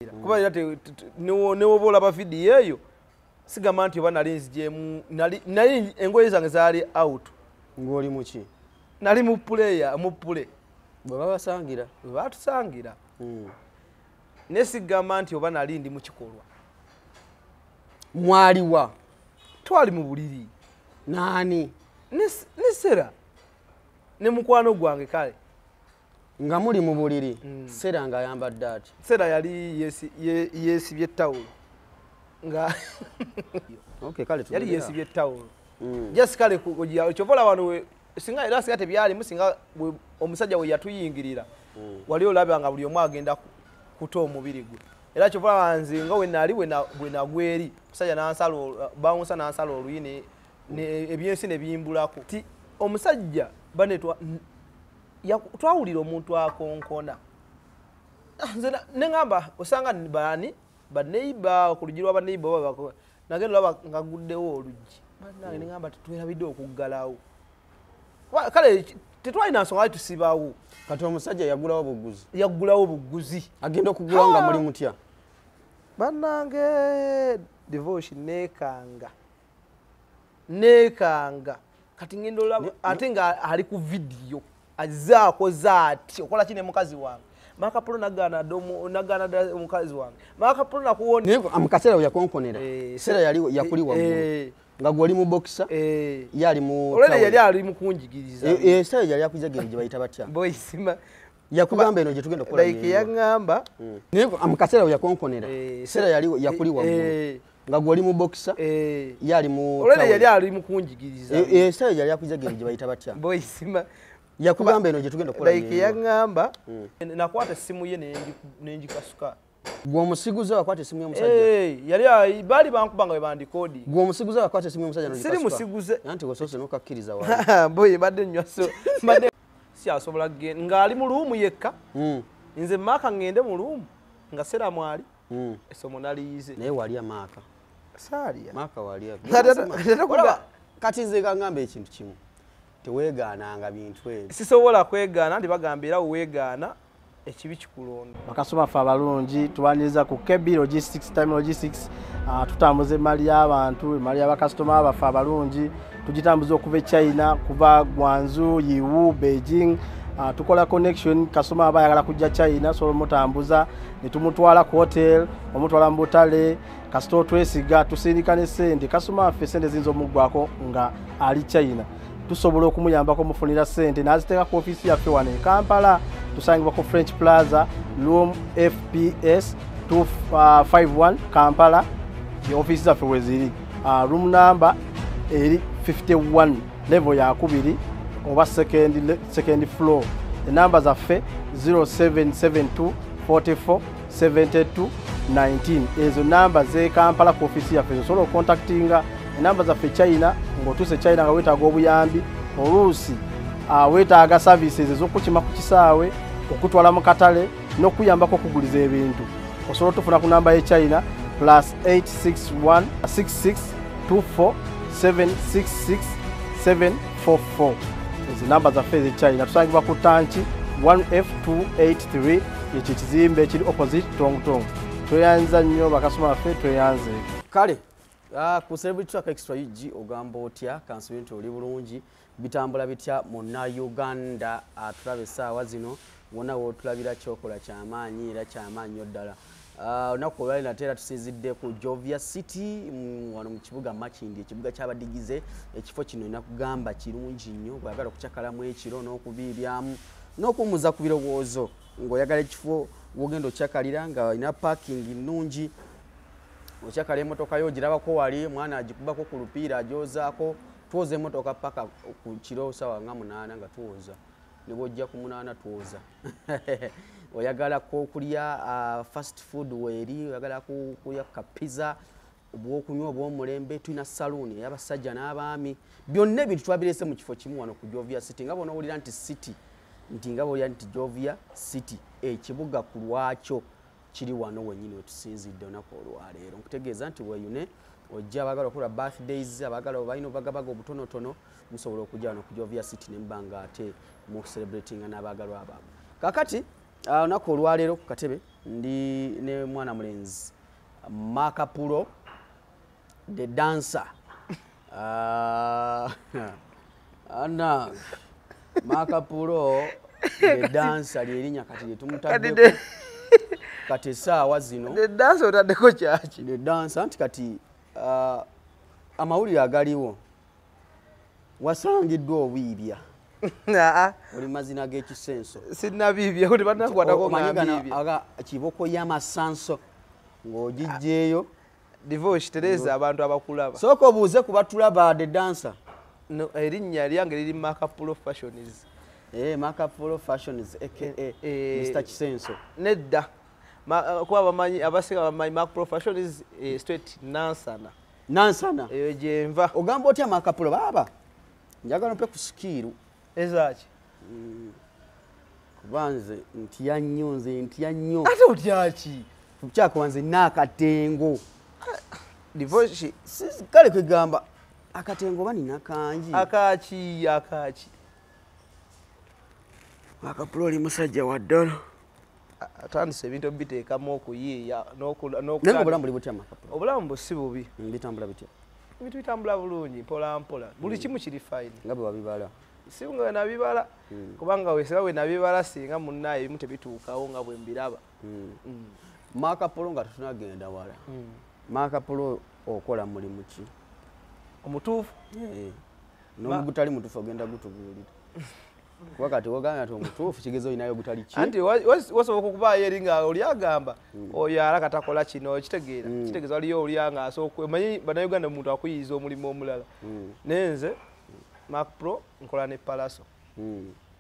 Kuba era newoba olaba vidiyo eyo, sigamba nti oba nali nzigyemu, nali engoye zange zaali out. Ng'oli muki? Nali mu puleya, mu pule. Bwe babasangira? Bwe baatusangira. Naye sigamba nti oba nali ndi mu kikolwa. Mwaliwa? Twali mu buliri. Naani? Ne Sera. Ne mukwano gwange kale. Nga muli mu buliri, Sera ng'ayambadde ati? Sera yali yeesibye ettawulo. Nga okay, kale yali yeesibye ettawulo. Just kale kyova olaba wano singa era singa tebyalimu, singa omusajja we yatuyingirira, wali olaba nga buli omu agenda kuta omubiri gwe. Era kyova olaba nze nga we nali bwe nagwa eri, omusajja n'ansala, bawunsa n'ansala oluyi ebyensi ne bimbulako. Ti omusajja bane twawulira omuntu akonkona. Nze ne ŋŋamba osanga baani baneiba ku luggi lwa baneiba oba nagenda olaba nga guddewo oluggi. Bannange ne ŋŋamba tetwerabidde okuggalawo. Kale tetwalina nsonga lwaki tusibawo. Kati omusajja yaggulawo bugguzi? Yaggulawo bugguzi. Agenda okuggulawo nga muli mutya? Bannange Devotion neekanga. Neekanga. Kati ngenda olaba ate nga ali ku vidiyo. Azze akoze ati okola ki ne mukazi wange? Makapolo nagaana dda omukazi wange. Makapolo nakuwona. Naye mu kaseera we yakonkonera, Sera yali yakuli waggulu. Nga gw'oli mu boxer, ye ali mu Olwedde yali ali mu kunjigiriza. Sera yali akujagira gye bayita batya? Boy, sima. Yakugamba eno gye tugenda okukola Like yaŋŋamba. Naye mu kaseera we yakonkonera, Sera yali yakuli waggulu. Nga gw'oli mu boxer, ye ali mu Olwedde yali ali mu kunjigiriza. Sera yali akujagira gye bayita batya? Boy, sima. Yakugamba eno gye tugenda okukola Like yaŋŋamba, nakwata essimu ye ne ngikasuka. Gwe omusiguze wakwata essimu y'omusajja? Yali baali bankuba nga bwe bandikoodi. Gwe omusiguze wakwata essimu y'omusajja n'ogikasuka? Siri musiguze. Anti osoose n'okakkiriza wali. Boy, mbadde nnywa so mbadde sikyasobola kugenda ng'ali mu luumu yekka. Nze maaka ŋŋende mu luumu nga Sera mwali. Essomo naliyize. Naye walya maaka? Saalya. Maaka walya. Ate Kati nze kaŋŋamba ekintu kimu. Teweegaananga bintu ebyo. Sisobola kwegaana nti bagamba era weegaana ekibi kikulonda. Bakasoma ffe abalungi tubaniriza ku KB Logistics, Time Logistics. Tutambuza emmali y'abantu, emmali y'abakasitoma baffe abalungi, tugitambuza okuva e China, kuva Guangzhou, Yiwu, Beijing. Tukola connection, kasitoma aba ayagala kujja China, sobola omutambuza ne tumutwala ku hotel, omutwala mu butale, kasita otwesiga tusindika ne ssente. Kasitoma waffe ssente ziyinza omuggwako nga ali China. Tusobola okumuyambako omufunira ssente n'aziteeka ku ofiisi yaffe wano e Kampala. Tusangibwa ku French Plaza, room FPS 251 Kampala, ye ofiisi zaffe we ziri. Room number eri 51, level yakubiri oba second floor. Enamba zaffe 0772 44 72 19. Ezo namba z'e Kampala ku ofiisi yaffe osobola okontaktinga. Enamba zaffe China, ng'otuuse China nga weetaaga obuyambi, oluusi weetaaga services ez'okukima ku kisaawe, okutwala mu katale n'okuyambako okuguliza ebintu, osobola otufuna ku namba y'e China +861 66 24 766 744. Ezo namba zaffe ez'e China. Tusangibwa ku Tanki 1F283, ekyo ekizimbe ekiri opposite Tong Tong. Tweyanza nnyo bakasoma baffe, tweyanze. Kale ku Celebrity Track Extra UG ogamba otya? Kansubire nti oli bulungi. Bitambula bitya Munnayuganda atulaba essaawa zino? Wonna wootulabira kyokola kyamaanyi era kyamaanyi nnyo ddala. Olunaku olwali nate era tusinzidde ku Jovia City wano mu kibuga Makindye, ekibuga ky'abadigize. Ekifo kino nina kugamba kirungi nnyo bw'oyagala okucakalamu ekiro n'okubiibyamu n'okuwummuza ku birowoozo, ng'oyagala ekifo w'ogenda okyakalira nga olina parking nnungi, okyakala emmotoka yo ogirabako wali, omwana agikubako ku lupiira agyozaako. Twoza emmotoka paka ku kiro sawa nga 8 nga twoza, ne bw'ojja ku 8 twoza. Oyagala okulya fast food weeri, oyagala kulya ka pizza, obwokunywa obw'omulembe, tulina saluuni ey'abasajja n'abaami. Byonna ebintu twabireese mu kifo kimu wano ku Jovia City. Nga bw'onoowulira nti city, nti nga bw'owulira nti Jovia City, ekibuga ku lwakyo kiri wano wennyini wetusinzidde olunaku olwaleero. Nkutegeeza nti weeyune ojja, abaagala okukola birthdays, abaagala balina obubagabaga obutonotono, musobola okujja wano ku Jovia City ne muba nga ate mu celebratinga n'abaagalwa baabwe. Kaakati olunaku olwaleero ku katebe Ndi ne mwana mulenzi Makapuro the dancer. Ana Makapuro the dancer lyerinnya kati lyetumutaddeko kati essaawa zino the dancer otaddeko kyaki the dancer anti kati amawulire agaliwo wasangiddwa obwibya oli mazina g'ekisenso sinnabiibya kuti bannakwatako nga kiboko y'amasanso ng'ogijjeeyo. Divorce Tereza abantu abakulaba sooka obuuze ku batulaba the dancer. No, erinnya lyange liri Makapuro Fashions. Makapuro Fashions aka Mr. Kisenso. Nedda kuba bamanyi abasinga bamanyi Makapuro Fashions straight Nansana. Nansana eyo gyenva. Ogamba otya Makapuro baaba njagala mpe ku sikiiru ezaaki kuba nze ntya nnyo, nze ntya nnyo. Ate otyaki kyakuba nze n'akatengo Divorce kale kwegamba akatengo oba nina kangi akaki akaki. Makapuro oli musajja wa ddala atandise ebintu obiteekamu okuyiiya. Naye obulamu buli butya Makapuro? Obulamu si bubi. Bitambula bitya? Ebintu bitambula bulungi mpola mpola, buli kimu kiri fine nga bwe wabibala. Si nga nabibala kubanga wesera we nabibala singa munnaye ebimu tebituukawo nga bwe mbiraba. Makapuro nga tetunagenda wala, Makapuro okola mulimu ki omutuufu? N'ogutali mutuufu ogenda gutubuulira kuba kati wogamba nti omutuufu kigezo olinayo gutali ki? Anti wasoboka okubaayo eri nga oli agamba oyo alaka takola kino, kitegeera kitegeeza waliyo oli nga asooka. Omanyi bannayuganda omuntu akuyiiza omulimu omulala. Naye nze Makapuro nkola ne Palaso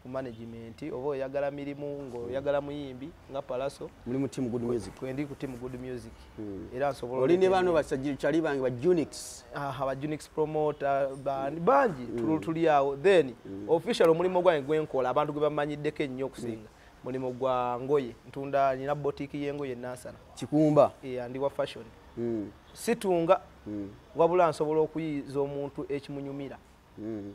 ku management, oba oyagala mirimu ng'oyagala muyimbi nga Palaso. Muli mu team Good Music? Kwendi ku team Good Music. Era nsobola oli ne bano basajja kyali bange ba Junix. Ba Junix promoter bangi tuli awo. Then official omulimu gwange gwenkola abantu gwe bamanyiddeko ennyo okusinga mulimu gwa ngoye, ntunda nina boutique y'engoye Nansana Kikumba. Ndi wa fashion. Situnga wabula nsobola okuyiiza omuntu ekimunyumira.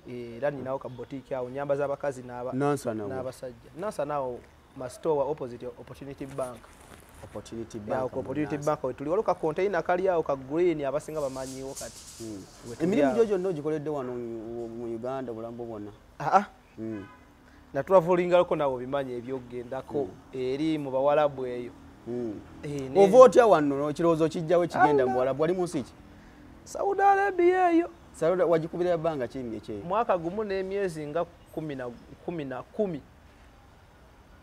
Era ninawo ka boutique awo nyamba z'abakazi n'abasajja. Nansana awo ma store opposite Opportunity Bank. Opportunity Bank. Opportunity Bank tuli waliwo ka container kali awo ka green abasinga bamanyiwo kati. Emirimu gyo gyonna ogikoledde wano mu Uganda bulambo bwonna? Natulavulingalako nawe obimanyi ebyokugendako eri mu Bawalabu eyo. Ova otya wano ekirowoozo kijjawo ekigenda mu Bawalabu? Wali mu nsi ki? Saudi Arabia eyo. Saudi wagikubira ebbanga ki ekyeyo? Mwaka gumu n'emyezi nga 10.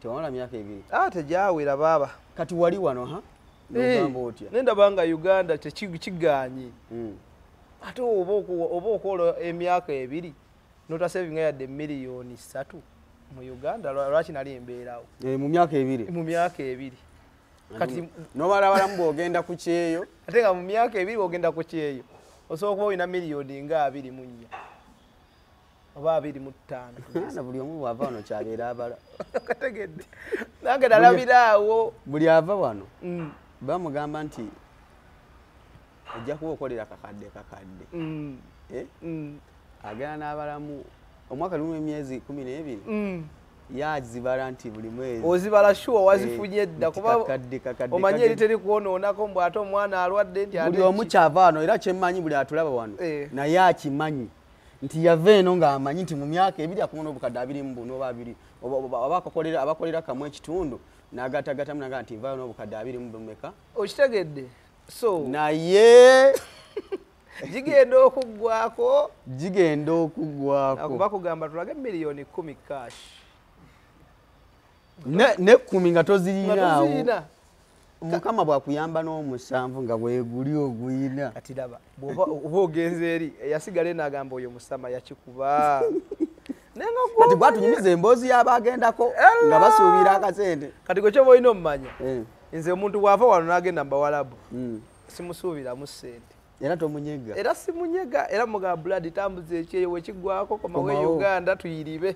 Tewamala myaka 2? Tegyawera baaba. Kati wali wano ha? N'ogamba otya? Nendaba nga Uganda tekigaanyi. Ate oba okola emyaka 2 n'otasevinga yadde miliyoni 3 mu Uganda, lwaki nali embeerawo? Mu myaka 2? Mu myaka 2. Kati n'obalabalamu bw'ogenda ku kyeyo? Ate nga mu myaka 2 bw'ogenda ku kyeyo osobola okuba olina miliyoni nga 24 oba 25. Ana buli omu bw'ava wano kyabeera abala. Kategedde. Nange nalabira awo. Buli ava wano bamugamba nti ojja kuba okolera kakadde kakadde. Agenda n'abalamu omwaka lumu emyezi 12 yazibala nti buli mwezi ozibala sure wazifunye dda kuba omanyi eri teri kwonoonako mbu ate omwana alwadde nti buli omu kyava wano era kyemmanyi buli atulaba wano naye akimanyi nti yava eno ng'amanyi nti mu myaka 2 akumuna obukadde 24 oba 2 oba abakolera kamu ekitundu n'agatagatamu naga nti nvaayo n'obukadde 20 bumeka. Okitegedde? So naye gigenda okuggwako, gigenda okuggwako bakugamba tulage miliyoni 10 cash. Ne 10 nga tozirinaawo. Mukama bwakuyamba n'omusanvu nga bweguli ogwina. Kati laba bw'oba ogenze eri yasigala n'agamba oyo musama yakikuba. Kati gwatunyumiza emboozi y'abagendako nga basuubira akasente. Kati gwe kyoba olina omumanya nze omuntu bw'ava wano n'agenda mu Bawalabu simusuubiramu ssente. Era tomunyega? Era simunyega, era mugamba blood tambuza ekyeyo wekiggwako komawo e Uganda tuyiribe.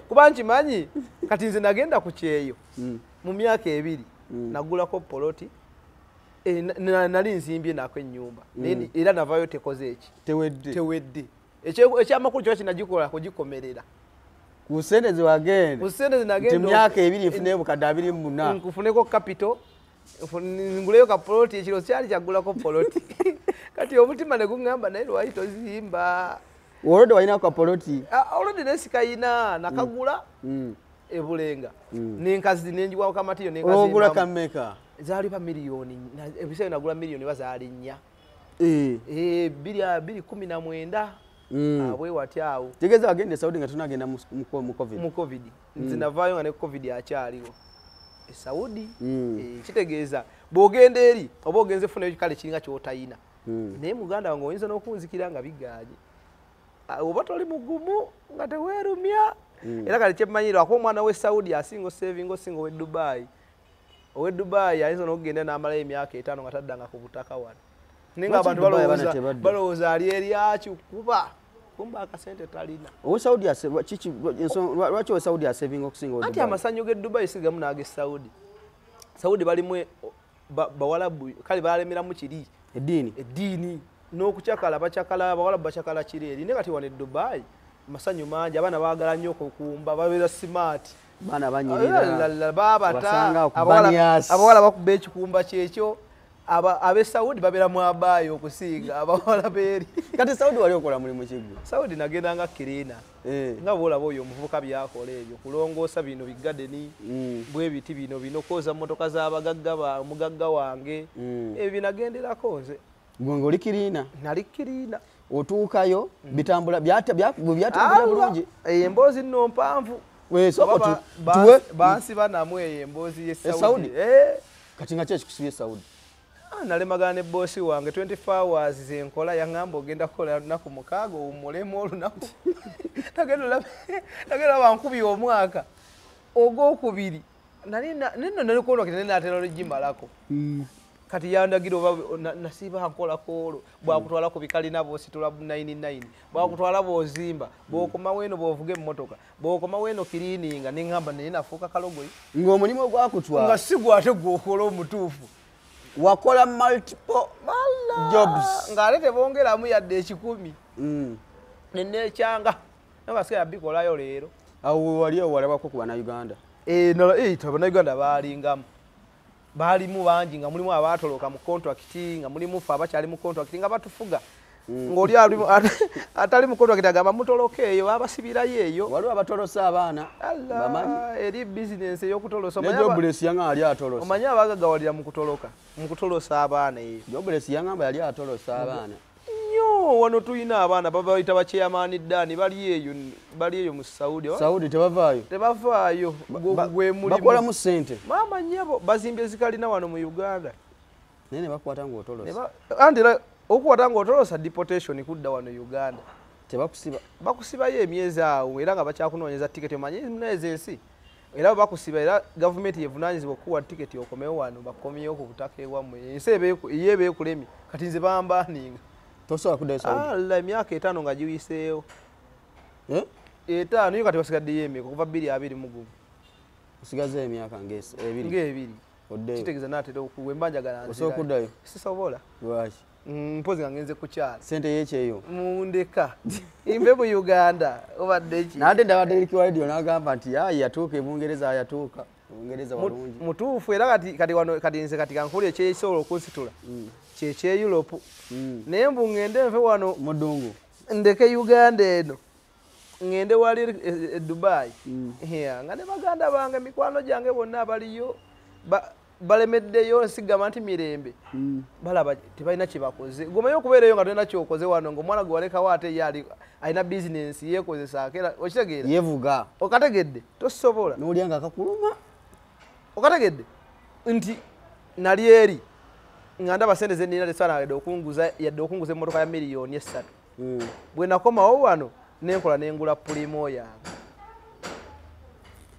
Kuba nkimanyi kati nze nagenda ku kyeyo mu myaka 2 nagulako poloti nali nzimbye nako ennyumba era navayo tekoze eki tewedde tewedde. Ekyamakulu kiba kinagikola kugikomerera. Ku sente zewagenda. Ku sente zinagenda. Nti myaka ebiri nfune bukadde 28. Nkufuneko capital. Nguleyo ka poloti ekiro kyali kyagulako poloti. Kati omutima ne gungamba naye lwaki tozimba. Olwedde walina ka poloti? Olwedde nesikayina nakagula ebulenga. Nenkazi nenjiwawo kamatiyo nenkazi. Ogula kameka? Zaali pa miliyoni, ebiseera nagula miliyoni bazaali 4. 2019. Abwe wati awo. Tegeeza wagenda Saudi nga tunagenda mu COVID. Mu COVID. Nze navaayo nga ne COVID akyaliwo. E Saudi kitegeeza bw'ogenda eri oba ogenze funa ekikale kiringa ky'otayina. Naye muganda wange oyinza n'okunzikira nga bigaanye. Oba toli mugumu nga teweerumya. Era kale kyemmanyira akuba omwana w'e Saudi asinga osevinga osinga ow'e Dubai. Ow'e Dubai ayinza n'okugenda n'amalayo emyaka 5 nga taddanga ku butaka wano. Naye ng'abantu balowooza ali eri akikuba. Kumba akasente talina. Owe Saudi lwaki owe Saudi asevinga okusinga owe Anti Dubai? Amasanyu g'e Dubai si gamu n'ag'e Saudi. Saudi balimu bawalabu kale balemeramu kiri. Eddiini. Eddiini. N'okucakala bacakala abawalabu bacakala kiri eri. Naye kati wano e Dubai amasanyu mangi abaana baagala nnyo okukumba babeera smart. Baana banyirira. Babata abawala bakuba ekikumba kyekyo. Abe Saudi babeera mu abaayo okusinga abawala beeri. Kati Saudi wali okola mulimu ki gwe? Saudi nagenda nga kirina. Nga bw'olaba oyo omuvubuka by'akola ebyo kulongoosa bino bigadeni bwe biti bino bino kwoza mmotoka z'abagagga omugagga wange. Ebyo binagenderako nze. Gwe ng'oli kirina? Nali kirina. Otuukayo bitambula byatambula bulungi. Emboozi nno mpanvu. Sooka tuwe bansiba namu eyo emboozi y'e Saudi. Kati nga ki ekikusibye Saudi? Nalemagana ne boosi wange 24 hours zenkola yaŋŋamba ogenda kukola lunaku 6 owummulemu olunaku. Nagenda bankubye omwaka ogwokubiri nali nno nali naatera olugimalako. Kati yandagira oba nasiiba nkolako olwo bwakutwala ku bikalina bw'ositula 99 bwakutwala bw'ozimba bw'okomawo eno bw'ovuga emmotoka bw'okomawo eno kiriininga ne ŋŋamba naye nafuuka kalogoyi. Ng'omulimu ogwakutwala nga si gwe ate gw'okola omutuufu. Wakola multiple jobs. Ng'ate tebongeramu yadde 1,000. Neneekyanga naye nga bikolayo leero. Awo wali walabako ku Bannayuganda? Bannayuganda baalingamu. Baalimu bangi nga mulimu abaatoloka mu contract nga mulimu ffe abakyali mu contract nga batufuga. Ng'oli atali mu contract agamba mutoloke eyo babasibirayo eyo. Waliwo abatolosa abaana. Bamanyi eri bizinensi ey'okutolosa. Ne Jobless yangamba yali atolosa. Omanyi abagaggawalira mu kutoloka, mu kutolosa abaana eyo. Jobless yangamba yali atolosa abaana. Nnyo wano tulina abaana babayita ba chairman Dani bali eyo mu Saudi. Saudi tebavaayo. Tebavaayo. Gwe mulimu. Bakolamu ssente. Maama nnyabo bazimbye zikalina wano mu Uganda. Naye ne bakwata ng'otolosa. Anti okukwata ng'otolosa deportation kudda wano Uganda. Tebakusiba. Bakusibayo emyezi awo era nga bakyakunoonyeza tiketi omanyi muneezi ensi. Era bakusiba era gavumenti yevunaanyizibwa okuwa tiketi okomewo wano bakomyewo ku butaka ewammwe. Ensi eba ekulemye kati nze bambaaninga. Tosobola kuddayo Saudi? Alla emyaka 5 nga giwiseewo. 5 yo kati basigaddeyo emeka okuva 2021. Osigaze emyaka ng'ebiri. Ng'ebiri. Oddeyo. Kitegeeza naatera okuwa emba njagala nzirayo. Osobola kuddayo? Sisobola. Lwaki? Mpozi nga ngenze kukyala. Ssente y'ekyeyo? Mundeka. Nve mu Uganda obadde ki? Nate ndabadde Ricky wa Radio n'agamba nti ayi yatuuka e Bungereza yatuuka. Bungereza walungi. Mutuufu era kati wano kati nze kati kankuuli ekyekisobola okunsitula. Kyekye Europe. Naye mbu ŋŋende nve wano mu ddungu. Ndeke Uganda eno. Ŋŋende wali e Dubai. Nga ne baganda bange mikwano gyange bonna abaliyo balemeddeyo nsigamba nti mirembe. Balaba tebalina kye bakoze. Gomayo okubeerayo nga tolina ky'okoze wano ng'omwana gwe walekawo ate ye alina bizinensi yeekozesa era okitegeera? Yeevuga. Okategedde? Tosobola. N'olya nga kakuluma. Okategedde? Nti nali eri nga ndaba ssente ze nnina tesaana yadde okunguza emmotoka ya miliyoni 3. Bwe nakomawo wano ne nkola ne ngula pulimo yange.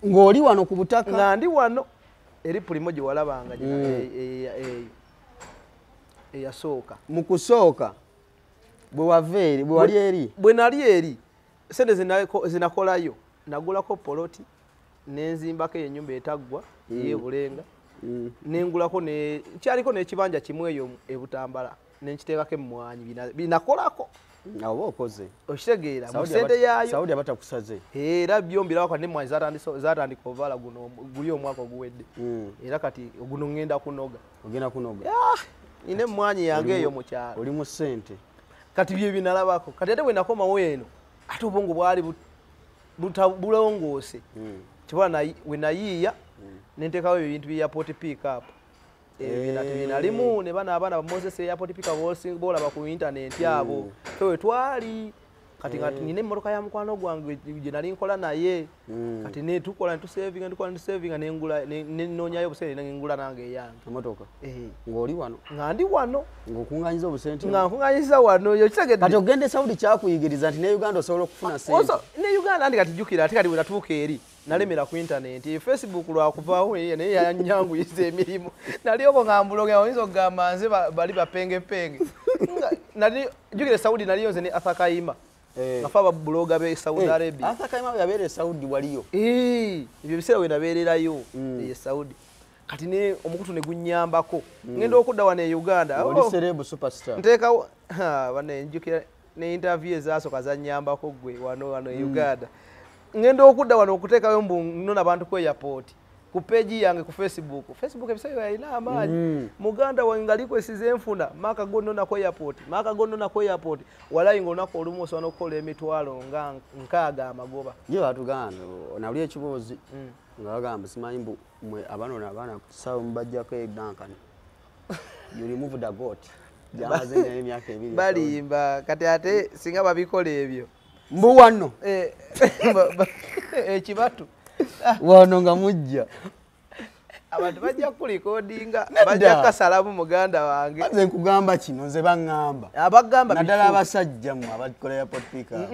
Ng'oli wano ku butaka? Nga ndi wano. Eri pulimo gye walabanga eyo eyasooka. Mu kusooka bwe wava eri, bwe wali eri? Bwe nali eri ssente zinakolayo nagulako poloti nenzimbako eyo ennyumba etaggwa ey'ebulenga nengulako kyaliko n'ekibanja kimu eyo e Butambala nenkiteekako emmwanyi binakolako. Awo okoze. Okitegeera mu ssente yaayo. Saudi abatakusaze. Era byombira wako ne mwanyi zatandika ovala guno guli omwaka oguwedde. Era kati guno ngenda kunoga. Ogenda kunoga. Nina emmwanyi yange eyo mu kyalo. Oli mu ssente. Kati bye binalabako. Kati ate bwe nakomawo eno ate obwongo bwali bulongoose. Kibona we nayiiya ne nteekawo ebintu bya airport pick up. Ebinalimu ne bana abaana ba Moses airport pick up bolaba ku internet abo. Ffe twali kati nga nina emmotoka ya mukwano gwange gye nali nkola naye. Kati ne tukola ne tusavinga tukola ne tusavinga ne ngula ne nnoonyayo obusente ne ngula nange eyange. Emmotoka? Ng'oli wano? Nga ndi wano. Ng'okuŋŋaanyiza obusente? Nga nkuŋŋaanyiza wano. Okitegedde? Kati ogenda e Saudi kyakuyigiriza nti ne Uganda osobola okufuna ssente. Ne Uganda andi kati jjukira ate kati bwe natuuka eri nalemera ku internet. Facebook lwakuvaawo naye yannyanguyiza emirimu. Nali okwo nga mbuloga oyinza okugamba nze bali bapengepenge. Nali jjukira Saudi naliyo nze ne Arthur Kayima. Nga babuloga be Saudi Arabia. Arthur Kayima yabeera e Saudi waliyo. Ebyo biseera we nabeererayo e Saudi. Kati ne omukutu ne gunnyambako. Ngenda okudda wano e Uganda. Oli celeb superstar. Nteekawo bane njjukira ne interview ezasooka zannyambako ggwe wano e Uganda. Ngenda okudda wano okuteekayo mbu nnona abantu ku airport. Ku page yange ku Facebook. Facebook ebiseera yalina amaanyi. Muganda wange nga likwesiza enfuna maka gonna ku airport. Maka gonna ku airport. Walayi ng'olunaku olumu osobola n'okukola emitwalo nga 6 amagoba. Ye batugamba nawulira ekiboozi nga bagamba simanyi mbu mmwe abanona abaana ku kisaawe mubaggyako eddankano. You remove the goat. Gyamaze nayo emyaka 2. Balimba kati ate singa babikola ebyo. Mbu wano. Ekibatu. Wano nga mujja. Abantu bajja kulikodinga, bajja kasalamu muganda wange. Nze nkugamba kino nze baŋŋamba. Abagamba naddala abasajja mmwe abakola airport pick up.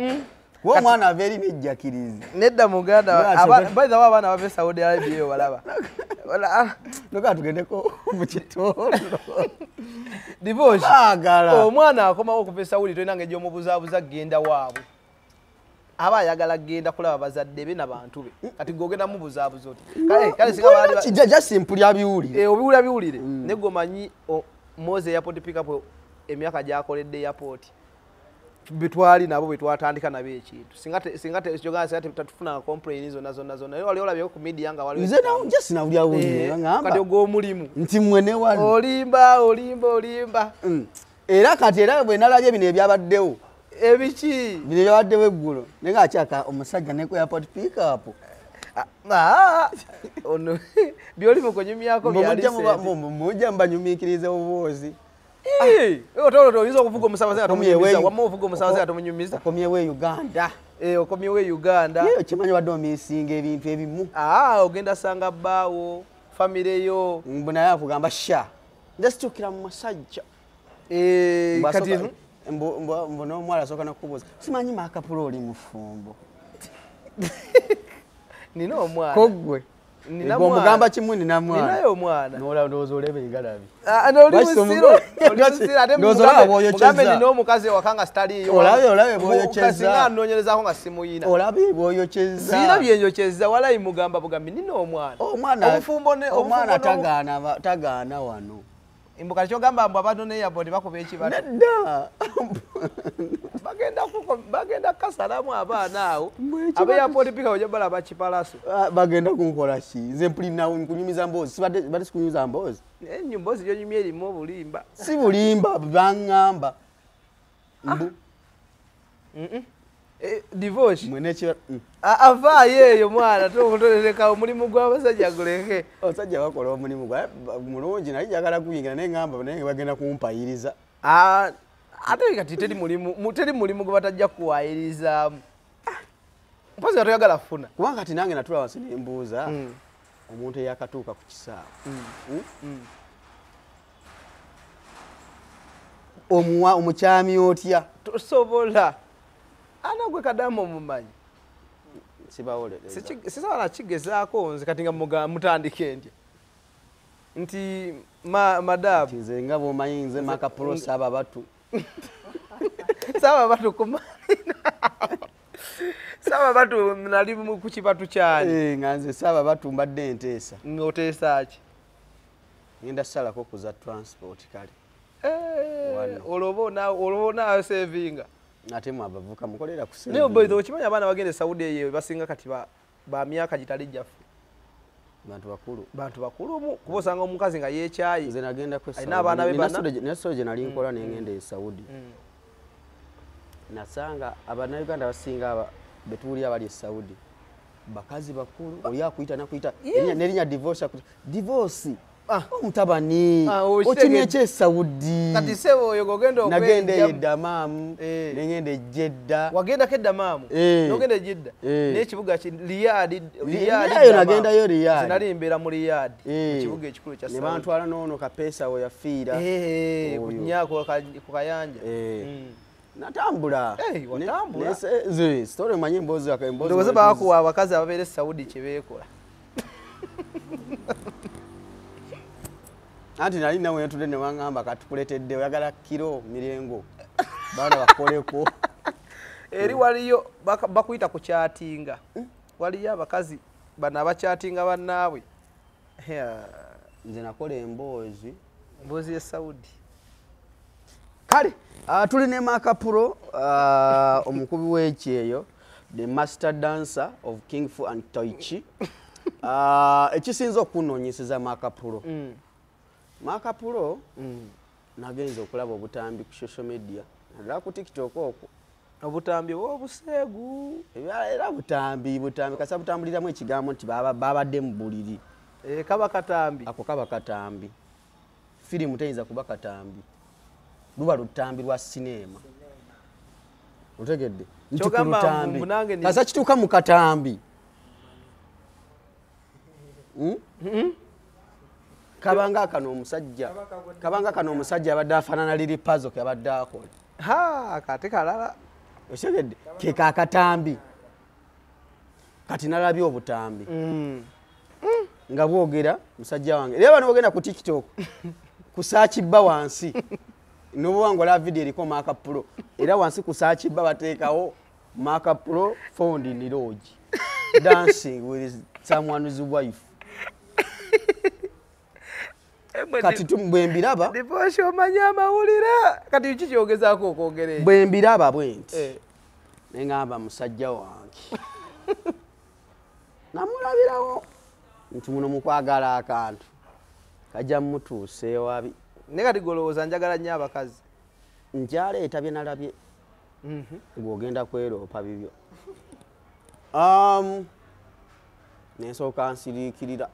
Kuba omwana ava eri nejjakirizi. Nedda muganda by the way abaana bava e Saudi Arabia eyo balaba. Noka tugendeko mu kitondo. Divorce. Baagala. Omwana akomawo okuva e Saudi tolina ngeri gy'omubuzaabuza kugenda waabwe. Aba ayagala kugenda kulaba bazadde be n'abantu be. Kati gwe ogenda mubuzaabuza oti. Kale singa baali kijja just simply abiwulire. Obiwulira biwulire. Ne gwe omanyi Moses airport pick up emyaka gy'akoledde airport. Bitwali nabo betwatandika nabo ekintu. Singa tetufuna complain zonna zonna zonna. Naye wali olabyeko ku media nga waliwo. Nze nawo just nawulira wulire ngamba. Kati ogw'omulimu. Nti mmwe ne wano. Olimba olimba olimba. Era kati era bwe nalabye bino ebyabaddewo. Ebiki? Bino ebyabaddewo eggulo. Naye ng'akyaka omusajja ne ku airport pick up. Ono byoli mukunyumyako byali sente. Mujja mbanyumiikiriza obuboozi. Otolo oyinza okuvuga omusabaze nga tomunyumiza. Wamma ovuga omusabaze nga tomunyumiza. Okomyewo e Uganda. Okomyewo e Uganda. Ye okimanyi wadde omiisinga ebintu ebimu. Ogenda sanga bbaawo, famire yo. Mbu naye akugamba sha. Nze sikyukira mu musajja. Kati mbu n'omuwala asooka n'okukubuuza. Simanyi Maakapula oli mufumbo. Nina omwana. Ko ggwe. Nina mwana. Omugamba kimu nina mwana. Ninayo omwana. Ndowooza oleba engalabi. Oli musiru. Oli musiru ate mugambe nina omukazi ewaka nga sitaliiyo. Olabe bw'oyokyeza. Singa anoonyerezaako nga simuyina. Olabe bw'oyokyeza. Sirina byenyokyeza walayi mugamba bugambi nina omwana. Obufumbo ne omwana tagaana wano. Mbu kati ky'ogamba mbu abantu ne airport bakuba ekibatu. Nedda. Bagenda kasalamu abaana awo. Abe airport pick ojja balaba kipalaso. Bagenda kunkola ki? Nze mpulina nkunyumiza mboozi. Sibadde sikunyumiza mboozi. Emboozi gy'onyumya erimu obulimba. Si bulimba baŋŋamba. Mbu. Divorce. Mwene kiba avaayo eyo mwana toleka omulimu gw'abasajja guleke. Abasajja bakola omulimu gwa mulungi naye njagala kuyingira naye ŋŋamba naye bagenda kumpayiriza. Ate kati teri mulimu gwe batajja kuwayirizaamu. Mpozi nga toyagala kufuna. Kubanga kati nange natula wansi ne mbuuza omuntu eyakatuuka ku kisaawe. Omukyami otya? Tosobola. Ana gwe kadamu omumanyi. Sibawolereza. Sisobola kigezaako nze kati nga mutandike ntya. Nti madamu. Nze nga bw'omanyi nze Maakapula saaba batu. Saaba batu kumalina. Saaba batu nali ku kibatu kyani. Nga nze saaba batu mbadde nteesa. Ng'oteesa ki? Ngenda kusalako ku za transport kale. Olwo oba onaasevinga. Ate mwe abavuka mukolera ku Naye boy okimanyi abaana bagenda e Saudi eyo basinga kati ba myaka gitali gyaffe. Bantu bakulu. Bantu bakulu mu kuba osanga omukazi nga yeekyayi. Nze nagenda ku Alina abaana be bana. Nina gye nali nkola ne ngenda e Saudi. Nasanga Abannayuganda abasinga betuwulira bali e Saudi. Bakazi bakulu oli akuyita nakuyita n'erinnya divorce akuyita divorce. Omutabani okimye kye Saudi. Kati ssebo oyo gogenda okwejja. Nagenda e Dammam, ne ngenda e Jeddah. Wagendako e Dammam? N'ogenda e Jeddah? N'ekibuga ki Riyadh, Riyadh. Eyo nagendayo Riyadh. Nze nali mbeera mu Riyadh, mu kibuga ekikulu kya Ne Saudi. bantwala n'ono Kapeesa we yafiira. Ku ku kayanja. Natambula. Watambula. Nze story manyi emboozi yaka emboozi. Ndowooza baakuwa abakazi ababeera e Saudi kye beekola. Anti nali nawe ntudde ne wangamba katukuleetedde oyagala kiro mirengo. Baana bakoleko. Eri waliyo bakuyita ku kyatinga. Waliyo abakazi bano abakyatinga bannaabwe. Nze nakola emboozi. Emboozi y'e Saudi. Kale tuli ne Makapuro omukubi w'ekyeyo, the master dancer of King Fu and Tai Chi. Ekisinza okunoonyeseza Makapuro. Makapuro nagenze okulaba obutambi ku social media naddala ku TikTok okwo. Obutambi obuseegu. Era butambi kasa butambuliramu ekigambo nti babadde mu buliri. Kaba katambi. Ako kaba katambi. Firimu teyinza kuba katambi. Luba lutambi lwa sinema. Otegedde? Nti ku lutambi. Kasa kituuka mu katambi. Kabanga kano omusajja. Kabanga kano omusajja abadde afaanana Lili Pazo ke abadde akola. Kati kalala. Otegedde? Ke kakatambi. Kati nalabye obutambi. Nga bwogera musajja wange. Era bano bogenda ku TikTok. Ku search bar wansi. N'obuwango la video eriko Makapuro. Era wansi ku search bar bateekawo Makapuro found in lodge. Dancing with someone's wife. Kati bwe mbiraba. Divorce omanyi amawulire. Kati ki kyogezaako okwogera ekyo? Bwe mbiraba bwe nti. Ne ŋŋamba musajja wange. Namulabirawo nti muno mu kwagala akantu. Kajja mmutuusa ewabi. Naye kati golowooza njagala nnyo abakazi. Nkyaleeta bye nalabye. Ng'ogenda kweroopa bibyo. Ne nsooka nsiriikirira.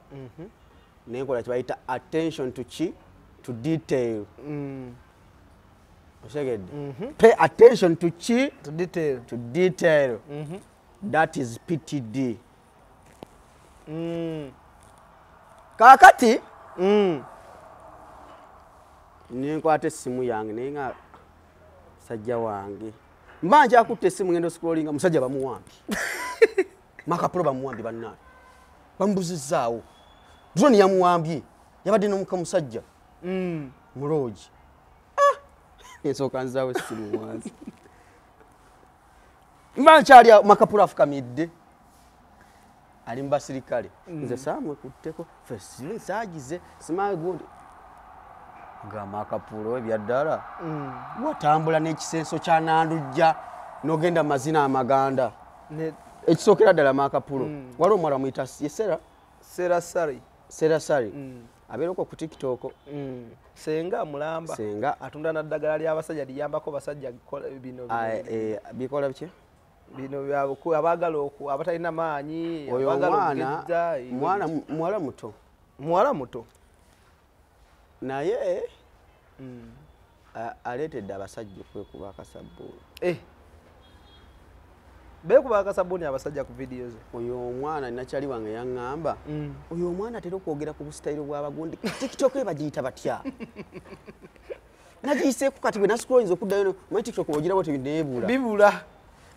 Nenkola kye bayita attention to chi to detail. Otegedde? Pay attention to chi to detail. To detail. That is PTD. Kaakati nenkwata essimu yange naye nga musajja wange. Mba nkyakutte essimu ngenda scrollinga musajja bamuwambye. Makapuro bamuwambye bannange. Bamubuzizzaawo. Drone yamuwambye. Yabadde n'omuka musajja. Mu lodge. Ensooka nzaawo essimu wansi. Mba nkyali Makapuro afukamidde. Ali mu basirikale. Nze saamwekutteko. Ffe saagize simanyi gundi. Nga Makapuro ebya ddala. Watambula n'ekisenso kya Nandujja n'ogenda mu mazina amaganda. Ekisookera ddala Makapuro. Waliwo omuwala amuyita ye Sera? Sera Sari. Sera Sari. Abeera okwo ku TikTok. Senga mulamba. Senga. Atunda na ddagala ly'abasajja liyambako basajja bino. Bikola biki? Bino abaagala abatalina maanyi, abaagala okugezza. Mwana muwala muto. Muwala muto. Naye aleetedde abasajja okwekuba akasabbuuni. Beekuba akasabbuuni abasajja ku vidiyo ze. Oyo omwana nakyali wange yaŋŋamba, oyo omwana atera okwogera ku busitayiro bw'abagundi. TikTok ye bagiyita batya? Nagiyiseeko kati bwe nascrollinze okuddayo manyi TikTok bw'ogiraba oti neebula. Bibula.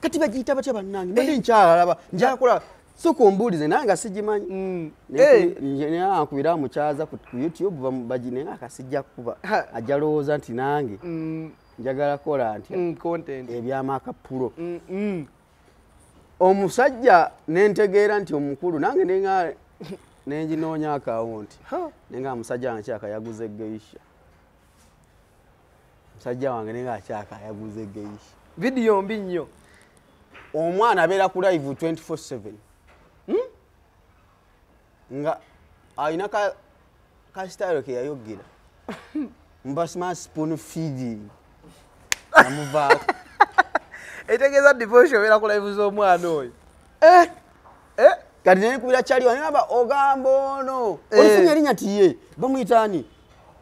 Kati bagiyita batya bannange? Mbadde nkyalaba, njakola sooka ombuulize naye nga sigimanyi. Nankubira mukyaza ku YouTube naye nga kasijja kukuba. Ajja lowooza nti nange njagala kukola ntya content ebya Makapuro. Omusajja nentegeera nti omukulu nange nenginoonya akawunti. Nenga musajja wange kyaka yaguze geisha. Musajja wange nenga kyaka yaguze geisha. Vidiyo mbi nnyo. Omwana abeera ku live 24/7. Nga alina ka style ke yayogera. Mbasima spoon feeding. Namuvaako. Etegeeza divorce obeera ku live z'omwana oyo. Kati nenkubira kyali wano ngamba ogamba ono. Olifunye erinnya ti ye bamuyita ani?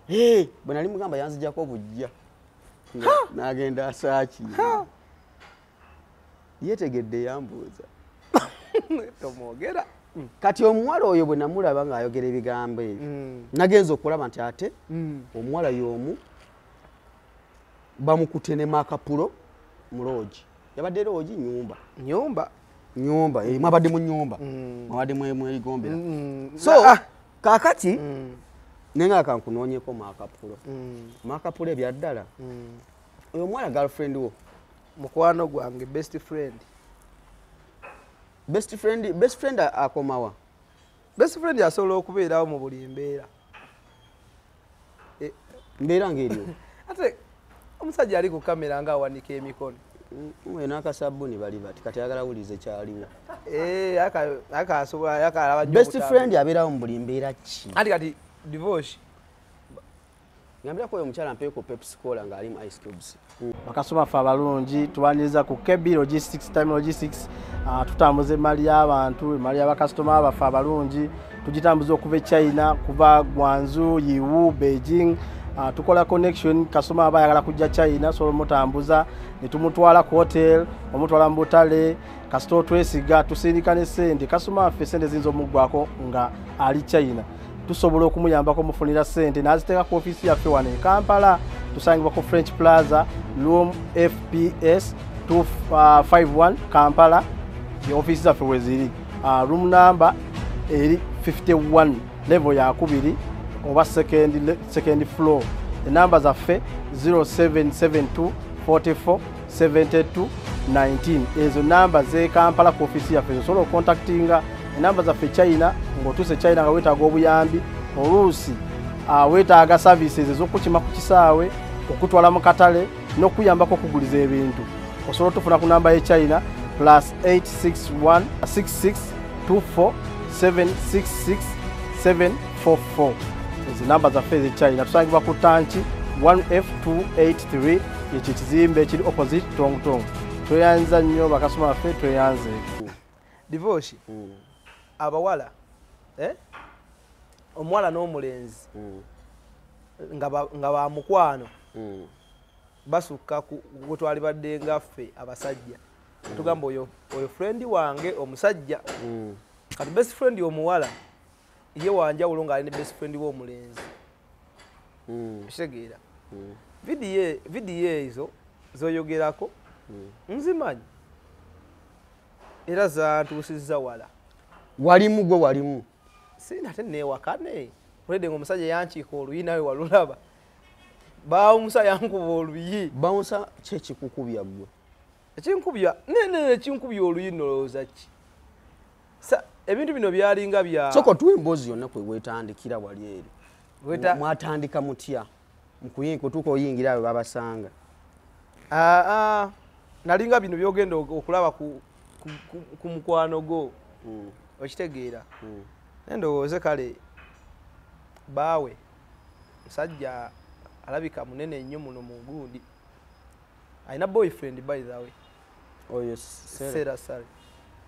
Bwe nali mugamba yanzijjako obujja. N'agenda asaaki. Yeetegedde yambuuza. Tomwogera. Kati omuwala oyo bwe namulaba ng'ayogera ebigambo ebyo, nagenza okulaba nti ate omuwala y'omu bamukute ne makapulo mu loogi. Yabadde loogi nnyumba. Nnyumba. Nnyumba, mwabadde mu nnyumba. Mwabadde mwerigombera. So kaakati nenga kankunoonyeko makapulo. Makapulo ebya ddala. Oyo omuwala girlfriend wo. Mukwano gwange best friend. Best friend, best friend akomawa. Best friend asobola okubeerawo mu buli mbeera. Mbeera ng'eriwo. Ate omusajja ali ku kamera nga awanika emikono. Mwe n'akasabbuuni bali bati kati ayagala wulize kyaliwo. Akasobola akalaba nnyo. Best friend abeerawo mu buli mbeera ki? Anti kati divorce. Ngambirako oyo omukyala mpeeko Pepsi Cola ng'alimu ice cubes. Bakasoma ffe abalungi tubaniriza ku KB Logistics, Time Logistics. Tutambuza emmali y'abantu, emmali y'abakasitoma baffe abalungi. Tugitambuza okuva e China, kuva Guangzhou, Yiwu, Beijing. Tukola connection, kasitoma aba ayagala kujja China, sobola omutambuza ne tumutwala ku hotel, omutwala mu butale, kasita otwesiga tusindika ne ssente. Kasitoma waffe ssente ziyinza omuggwako nga ali China. Tusobola okumuyambako omufunira ssente n'aziteeka ku ofiisi yaffe wano e Kampala. Tusangibwa ku French Plaza, room FPS 251 Kampala. Ofiisi zaffe we ziri. Room number eri 51, level ya 2 oba second floor. Enamba zaffe 0772 44 72 19. Ezo namba ze Kampala ku ofiisi yaffe osobola okontaktinga. Enamba zaffe China, ng'otuuse China nga weetaaga obuyambi, oluusi weetaaga services ez'okukima ku kisaawe, okutwala mu katale n'okuyambako okuguliza ebintu. Osobola otufuna ku namba ye China +861 66 24 766 744. Ezo namba zaffe ez'e China. Tusangibwa ku tanki 1F283, ekyo ekizimbe ekiri opposite Tong Tong. Tweyanza nnyo bakasoma baffe, tweyanze. Divorce. Abawala, omuwala n'omulenzi nga ba mukwano basukka ku twali badde nga ffe abasajja. Tugamba oyo friend wange omusajja. Kati best friend omuwala ye wanjawulo ng'ali ne best friend w'omulenzi. Kitegeera. Vidiyo ezo z'oyogerako nzimanyi era zantuusizza wala. Walimu gwe walimu. Sina ate neewakane. Olwedde ng'omusajja yankiika oluyi nawe walulaba. Bawunsa yankuba oluyi. Bawunsa ki ekikukubya ggwe? Ekinkubya ekinkubya oluyi nolowooza ki? Ebintu bino byalinga bya. Sooka otuwe emboozi yonna kwe weetandikira wali eri. Mwatandika mutya? Kutuuka oyingira abo babasanga. Nalinga bino by'ogenda okulaba ku mukwano gwo. Okitegeera. Ndowooze kale baawe musajja alabika munene nnyo muno mu gundi. Alina boyfriend by the way. Oyo Sera Sare.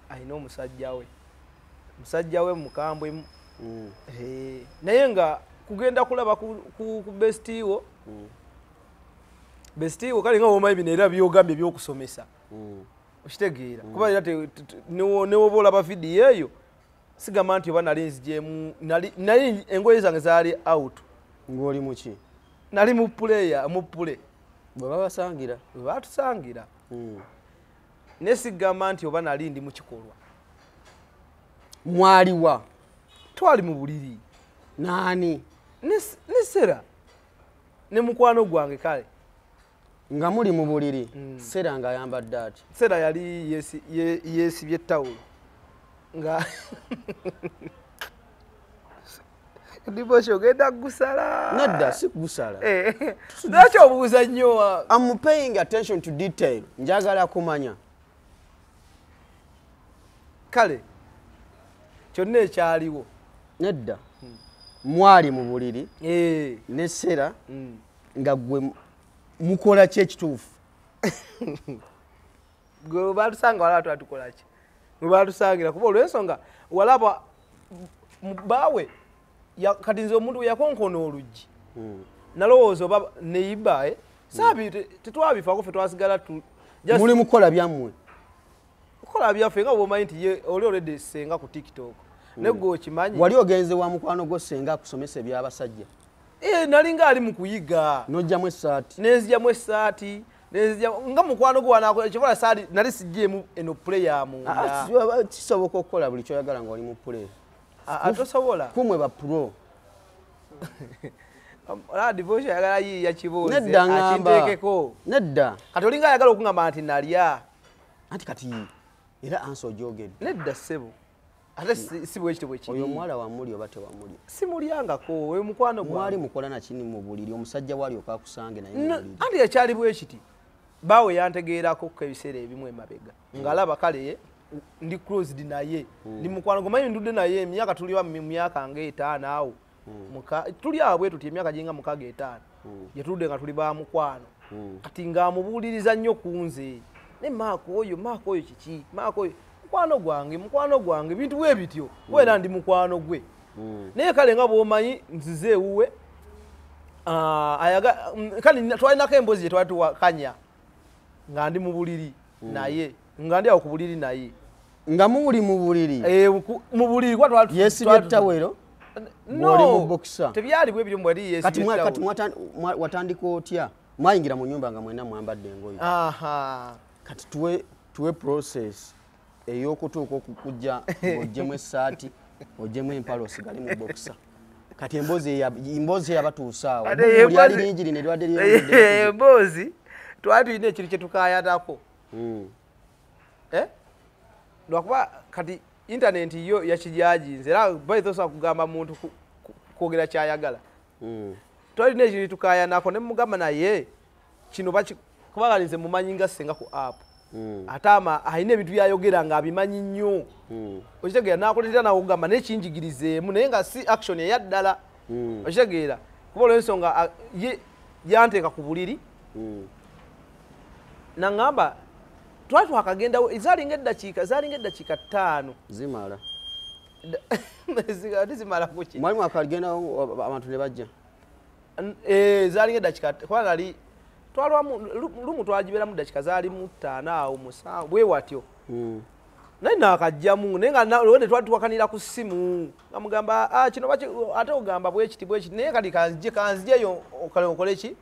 Alina omusajja we. Musajja we mukambwe. Naye nga kugenda kulaba ku bestie wo. Bestie wo kale nga omanyi bino era by'ogambye by'okusomesa. Okitegeera. Kuba era ne woba olaba vidiyo eyo sigamba nti oba nali nzigyemu, nali engoye zange zaali out. Ng'oli muki? Nali mu puleya, mu pule. Bwe babasangira? Bwe baatusangira. Ne sigamba nti oba nali ndi mu kikolwa. Mwaliwa? Twali mu buliri. Naani? Ne Sera. Ne mukwano gwange kale. Nga muli mu buliri, Sera ng'ayambadde ati? Sera yali yeesibye ettawulo. Nga Divorce ogenda gusala. Nedda si kugusala. Lwaki obuuza nnyo? I'm paying attention to detail. Njagala kumanya. Kale kyonna ekyaliwo. Nedda. Mwali mu buliri. Ne Sera nga gwe mukola ki ekituufu? Gwe batusanga wala twatukola ki? Gwe batusangira kuba olw'ensonga walaba baawe kati nze omuntu yakonkona oluggi. Nalowooza oba neiba saabi tetwabifaako ffe twasigala muli mukola byammwe. Kukola byaffe nga bw'omanyi nti ye oli already senga ku TikTok. Ne gwe okimanyi. Wali ogenze wa mukwano gwo senga akusomesa eby'abasajja? Nalinga ali mu kuyiga. N'oggyamu essaati. Nenzigyamu essaati. Nga mukwano gwo wanakola kyobola saali nali siggyemu eno play ya munda. Kisoboka okukola buli ky'oyagala ng'oli mu play. Atosobola. Kumwe ba pro. Olaba Divorce ayagala yiiya kiboozi akinteekeko. Nedda. Kati olinga ayagala okungamba nti nalya. Anti kati era ansa ogyogedde. Nedda ssebo. Ate si bwe kityo bwe kiri. Oyo omuwala wamuli oba tewamuli? Simulyangako, oyo mukwano gwange. Mwali mukola na kini mu buliri, omusajja walyoka akusange naye mu buliri. Anti ekyali bwe kiti. Baawe yantegeerako ko ebiseera ebimu emabega. Ng'alaba kale ndi closed naye. Ndi mukwano gwe, manyi ndudde naye emyaka tuli mu myaka ng'etaano awo. Tuli awo bwe tuti emyaka ginga 6 5. Gye tuludde nga tuli ba mukwano. Kati ng'amubuuliriza nnyo ku nze. Ne Maako oyo kiki? Maako oyo mukwano gwange bintu bwe bityo. Era ndi mukwano gwe. Naye kale nga bw'omanyi nzize ewuwe. Kale twalinako emboozi gye twali tuwakanya nga ndi mu buliri naye. Nga ndi awo ku buliri naye. Nga muli mu buliri? Mu buliri kuba twali yeesibye ttawero? Ng'oli mu boxer. Tebyali bwe bityo mbwe yali yeesibye ttawero. Kati watandika otya? Mwayingira mu nnyumba nga mwenna mwambadde engoye. Kati tuwe process ey'okutuuka okukujja ng'oggyemu essaati, oggyemu empale osigale mu boxer. Kati emboozi eyabatuusa awo. Lyali lingi lino eribadde lyeyongedde. Emboozi twali tulina ekintu kye tukaayatako. Lwakuba kati internet yo yakijajinze era bayitosobola kugamba muntu kwogera ky'ayagala. Twali tulina ekintu tukaayanako ne mugamba naye kino kubanga nze mumanyi nga senga ku app. Ate alina ebintu by'ayogera ng'abimanyi nnyo. Okitegeera n'akuleetera nawe okugamba naye kinjigirizeemu naye nga si action eya ddala. Okitegeera kuba olw'ensonga ye yanteeka ku buliri. Naŋŋamba twali twakagendawo zaalinga eddakiika 5. Zimala. Zimala kuki? Mwali mwakagendawo abantu ne bajja? Zaalinga eddakiika kuba nali twalwamu lumu twagibeeramu ddakiika zaali mu 5 awo 7 bwe watyo. Naye naakajjamu naye nga olwedde twali tuwakanira ku ssimu nga mugamba kino ate ogamba bwe kiti bwe kiti naye kati kanzijeyo kale okole ki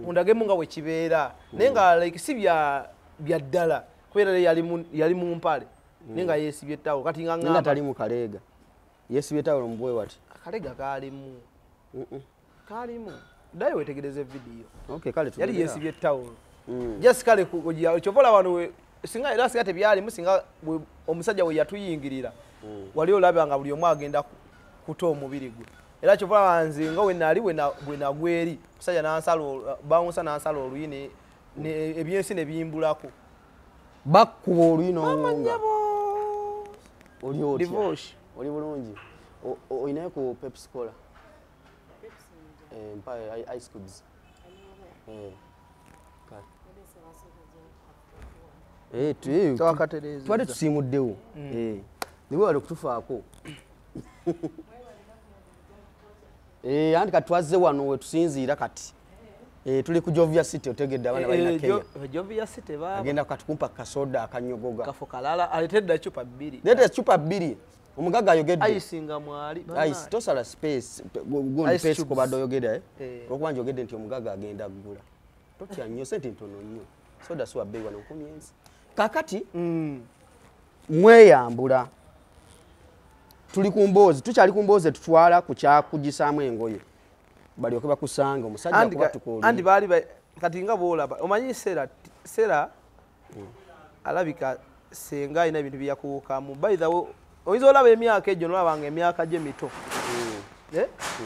ondagemu nga bwe kibeera naye nga like si bya ddala kubeera yali mu mpale naye nga yeesibye ettawulo kati nga ngamba tali mu kaleega yeesibye ettawulo mu bwe wati akalega kaalimu kaalimu ddayo weetegereze vidiyo. Kale yali yeesibye ettawulo. Just kale kyova olaba wano singa era singa tebyalimu singa omusajja we yatuyingirira wali olaba nga buli omu agenda kuta omubiri gwe. Era kyova olaba nze nga we nali bwe nagwa eri omusajja bawunsa n'ansala oluyi ebyensi ne bimbulako. Bakkuba oluyi n'owunga. Oli otya? Divorce. Oli bulungi. Olinayo ku Pepsi Cola? Mpa ice cubes. Twali tusiimuddewo. Niwe wali okutufaako. Anti kati twazze wano we tusinziira kati. Tuli ku Jovia City otegedde abaana balina Kenya. Jovia City baaba. Agenda kati kumpa kasoda akanyogoga. Kafo kalala aleetedde ccupa 2. Leeta ccupa 2. Omugagga ayogedde. Ice nga mwali. Ice tosala space gundi space kubadde oyogedde. Olwokuba njogedde nti omugagga agenda kugula. Totya nnyo sente ntono nnyo. Soda si wa bbeeyi wano 10,000. Kaakati mweyambula. Tuli ku mboozi, tukyali ku mboozi etutwala ku kyakugisaamu engoye. Balyoke bakusange omusajja akubatuka oluyi. Andi baali kati nga bw'olaba omanyi Sera alabika senga alina ebintu bye yakuukamu. By the way oyinza olaba emyaka egyo n'olaba nga emyaka gye mito.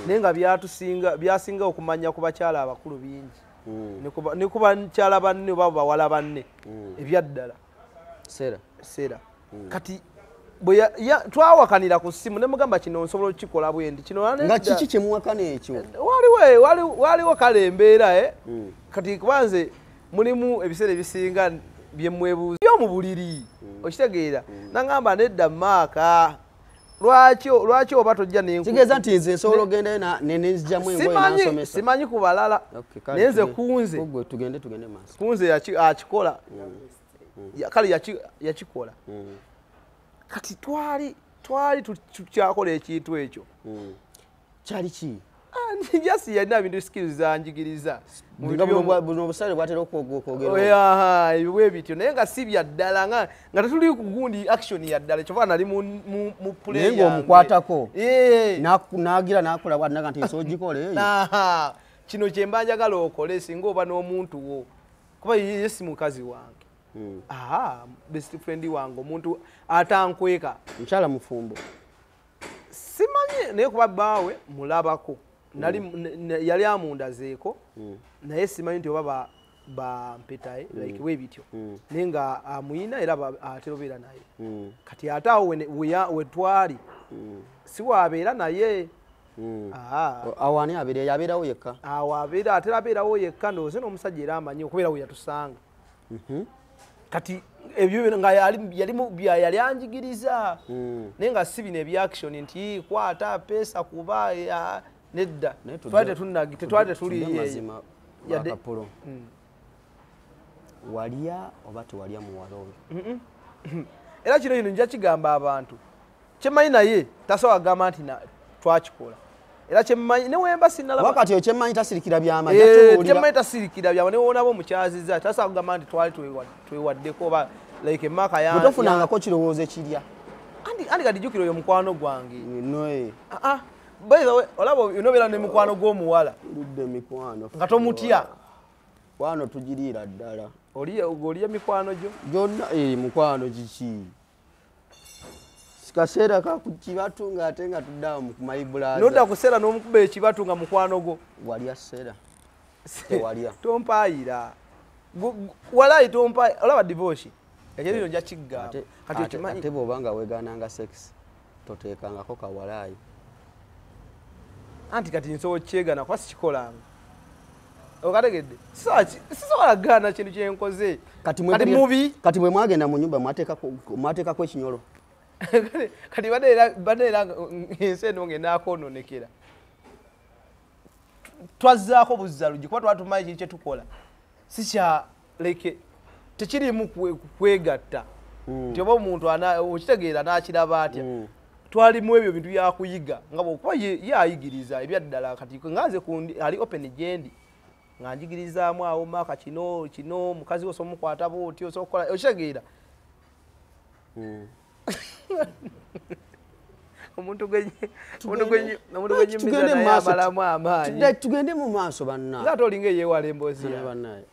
Naye nga byasinga okumanya ku bakyala abakulu bingi. Ne ku bakyala banne oba bawala banne ebyaddala. Sera. Kati bwe twawakanira ku ssimu ne mugamba kino nsobola okukikola bwe ndi kino nga kiki kye muwakana ekyo? Waliwo kale embeera kati kubanze mulimu ebiseera ebisinga bye mwebuuza byo mu buliri okitegeera nangamba nedda maaka lwaki oba tojja kitegeeza nti nze nsobola ogendayo nenzigyamu engoye n'ansomesa. Simanyi ku balala naye nze kunze tugende maaso kunze akikola kale yakikola. Kati twali tukyakola ekintu ekyo. Kyali ki? Just yalina bintu skills zanjigiriza. Buno obusale bwatera okwogera. Ebyo bityo naye nga si bya ddala nga tetuli ku gundi action ya ddala kyova nali mu play. Naye ng'omukwatako. N'agira n'akola bw'anaga nti nsobola ogikola eyo. Kino kye mba njagala okole singa oba n'omuntu wo. Kuba ye si mukazi wange. Best friend wange omuntu atankweka. Mukyala mufumbo. Simanyi naye kuba bbaawe mulabako. Yali amundazeeko naye simanyi nti oba bampetaye like we bityo naye nga amuyina era atera obeera naye. Kati ate awo we twali si waabeera naye. Awo ani abeera? Yabeerawo yekka? Awo abeera atera abeerawo yekka ndowooza n'omusajja era amanyi okubeera we yatusanga. Kati ebyo nga yali anjigiriza naye nga si bino ebya action nti kwata pesa kuba nedda twali tetuli mazima Kapulo. Walya oba tewalya muwala oyo? Era kino kino nja kigamba abantu kyemmanyi naye tasobola kugamba nti twakikola. Era kyemmanyi ne wemba sinnalaba wakati oyo kyemmanyi tasirikira byama kyemmanyi tasirikira byama ne woonaba omukyazizza tasobola kugamba nti twali twewaddeko oba like emmaaka yange. Tofunangako kirowoozo ekirya? Andi kati jjukira oyo mukwano gwange. By the way, olaba onobeera ne mukwano gw'omuwala. Ludde mikwano. Nga tomutya. Kwano tugiriira ddala. Oliya mikwano gyo? Gyonna mukwano kiki? Sikaseera ka ku kibatu ng'ate nga tuddawo mu kumayibulaza. Nodda kuseera n'omukuba ekibatu nga mukwano gwo. Walya sera. Tewalya. Tompaayira. Walayi tompaayira. Olaba divorce. Ekyo kino nja kigamba. Kati okimanyi. Ate bw'oba nga weegaananga sex toteekangako kawalaayi. Anti kati nsobola okyegaana kuba sikikolanga. Okategedde? Sisobola kugaana kintu kye nkoze. Kati mubi. Kati bwe mwagenda mu nnyumba mwateekako ekinyolo. Kati badde era ensi eno ng'enaakoononekera. Twazzaako buzzalugi kuba twatumanyi kiki kye tukola. Si kya like tekiriimu kwegatta. Nti oba omuntu okitegeera n'akiraba atya. Twalimu ebyo bintu byakuyiga nga bw'okuba ye ayigiriza ebyaddala kati nga nze ali open gyendi nga njigirizaamu awo maaka kino kino mukazi wo osobola omukwata bw'oti osobola okukola okitegeera. Omuntu gwenyumiza naye amalamu amaanyi. Tugende mu maaso bannange. Nga ate olinga eyeewala emboozi yawe. Bannange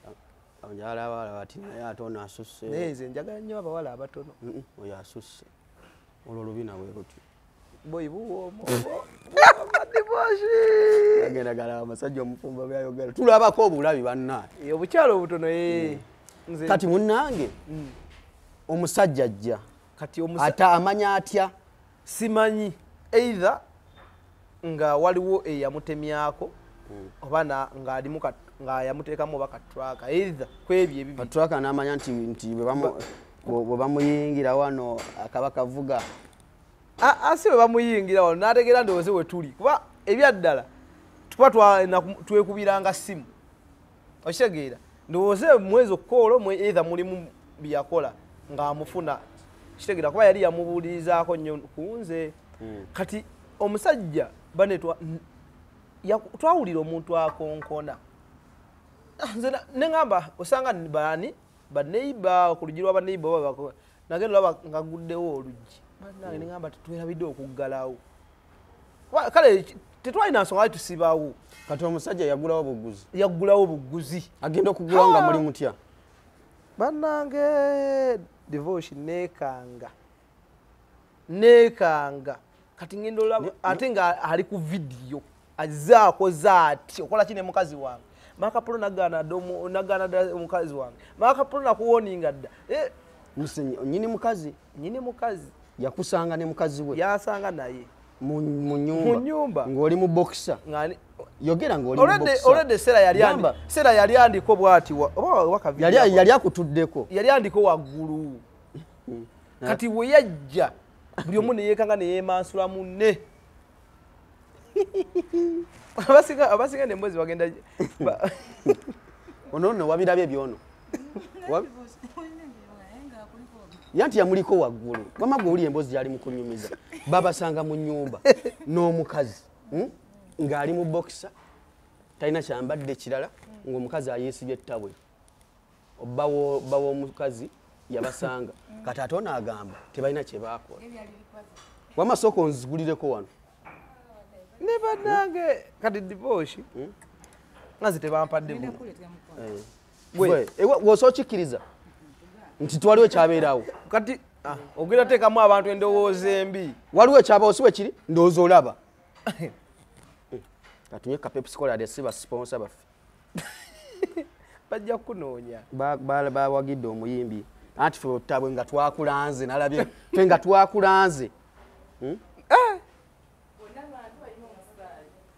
njagala abawala bati naye ate ono asusse. Naye nze njagala nnyo abawala abatono. Oyo asusse. Olwo lubina bwe lutyo. Boyi buwoomo. Divorce. Agenda gala amasajja omufumbo byayogera. Tulabako obulabi bannange. Obukyalo obutono Kati munnange omusajja ajja. Kati ate amanya atya? Simanyi either nga waliwo eyamutemyako oba ng'alimu nga yamuteekamu oba katraka either kwebyo ebibiri. Katraka n'amanya nti bwe bamuyingira wano akaba kavuga. Si bwe bamuyingira wano n'ategeera ndowooze we tuli kuba ebyaddala tuba twekubiranga ssimu okitegeera ndowooze mwezi okukoolo either mulimu bye yakola ng'amufuna kitegeera kuba yali yamubuulirizaako nnyo ku nze. Kati omusajja bane twawulira omuntu akonkona nze ne ŋŋamba osanga baani baneiba ku luggi lwa baneiba oba nagenda olaba ng'agguddewo oluggi bannange ne ŋŋamba tetwerabidde okuggalawo. Kale tetwalina nsonga lwaki tusibawo. Kati omusajja yaggulawo bugguzi? Yaggulawo bugguzi. Agenda okuggulawo nga muli mutya? Bannange divorce neekanga. Neekanga. Kati ngenda olaba ate nga ali ku vidiyo azze akoze ati okola ki ne mukazi wange. Mark Pro nagaana dda omukazi wange. Mark Pro nakuwoninga dda. Nnyini mukazi? Nnyini mukazi. Yakusanga ne mukazi we? Yansanga naye. Mu nnyumba? Ng'oli mu boxer? Yogera ng'oli mu boxer. Already Sera yali andiko bw'ati yali akutuddeko. Yali andiko waggulu. Kati we yajja buli omu ne yeekanga ne yeemansula munne. Abasinga n'emboozi bagenda ono nno wabirabye byono. Yanti yamuliko waggulu. Wamma gwe owulira emboozi gy'ali mu kunyumiza. Babasanga mu nnyumba n'omukazi ng'ali mu boxer talina kyambadde kirala ng'omukazi ayeesibye ettabwe. Obba w'omukazi yabasanga. Kati ate ono agamba tebalina kye baakola. Wamma sooka onzigulireko wano. Ne bannange kati divorce nga nze tebampadde buno. W'osooka okikkiriza nti twaliwo ekyabeerawo. Kati ogenda teekamu abantu endowooza embi. Waliwo ekyabaawo si bwe kiri ndowooza olaba. Katunywe ka Pepsi Cola ate si ba sponsor baffe. Bajja kunoonya. Bawagidde omuyimbi. Anti ffe ottabwe nga twakulanze nalabye ffe nga twakulanze.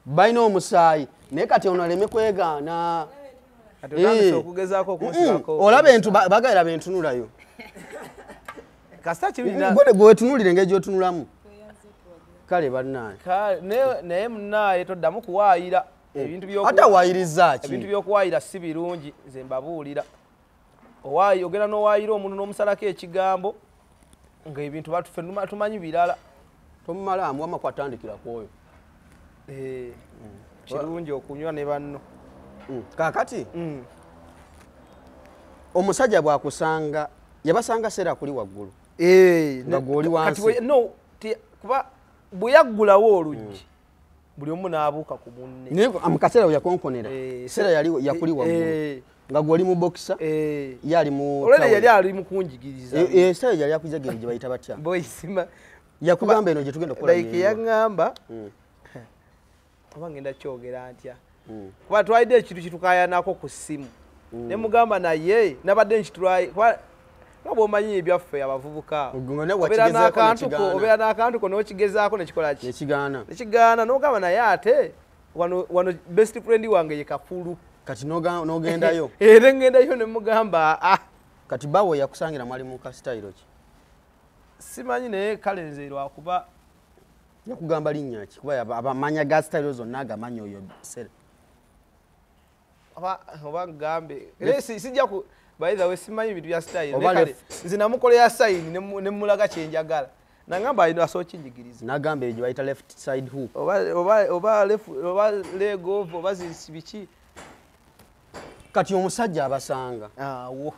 Balina omusaayi naye kati ono aleme kwegaana. Olaba bagayira bentunulayo. Gwe wetunuulire engeri gy'otunulamu. Kale bannange. Naye munnaye toddamu kuwaayira. Ate awaayiriza ki? Ebintu by'okuwaayira si birungi nze mbabuulira. Ogenda n'owaayira omuntu n'omusalako ekigambo ng'ebintu ffe tumanyi birala. Tomumalaamu wamma kwatandikira ku oyo. Kirungi okunywa ne banno. Kaakati omusajja bw'akusanga yabasanga Sera kuli waggulu. Nga gw'oli wansi. No, kuba bwe yaggulawo oluggi buli omu n'abuuka ku munne. Naye mu kaseera we yakonkonera Sera yali yakuli waggulu. Nga gw'oli mu boxer ye ali mu Already yali ali mu kunjigiriza. Sera yali akujagiriza gye bayita batya? Boys yakugamba eno gye tugenda okukola. Like yaŋŋamba oba ngenda kyogera ntya. Kuba twalidde ekintu kitukayanako ku ssimu. Ne mugamba naye nabadde nkitulayi kuba nga bw'omanyi ebyaffe abavubuka. Obeera n'akantu ko n'okigezaako ne kikola ki? Nekigaana. Nekigaana n'ogamba naye ate wano best friend wange ye Kafulu. Kati n'ogendayo. Era ngendayo ne mugamba Kati bbawo yakusangira mwali mu ka style ki? Simanyi naye kale nze lwakuba yakugamba linnya ki? Kuba abamanya ga style zonna agamanyi oyo Sera. Oba ngambe. Sijja ku by the way simanyi bintu bya style. Nze namukolera sign ne mulaga kye njagala. Nangamba alina asooka kinjigiriza. Nagamba eyo gye bayita left side hook. Oba left oba leg over oba biki. Kati omusajja abasanga. Awo.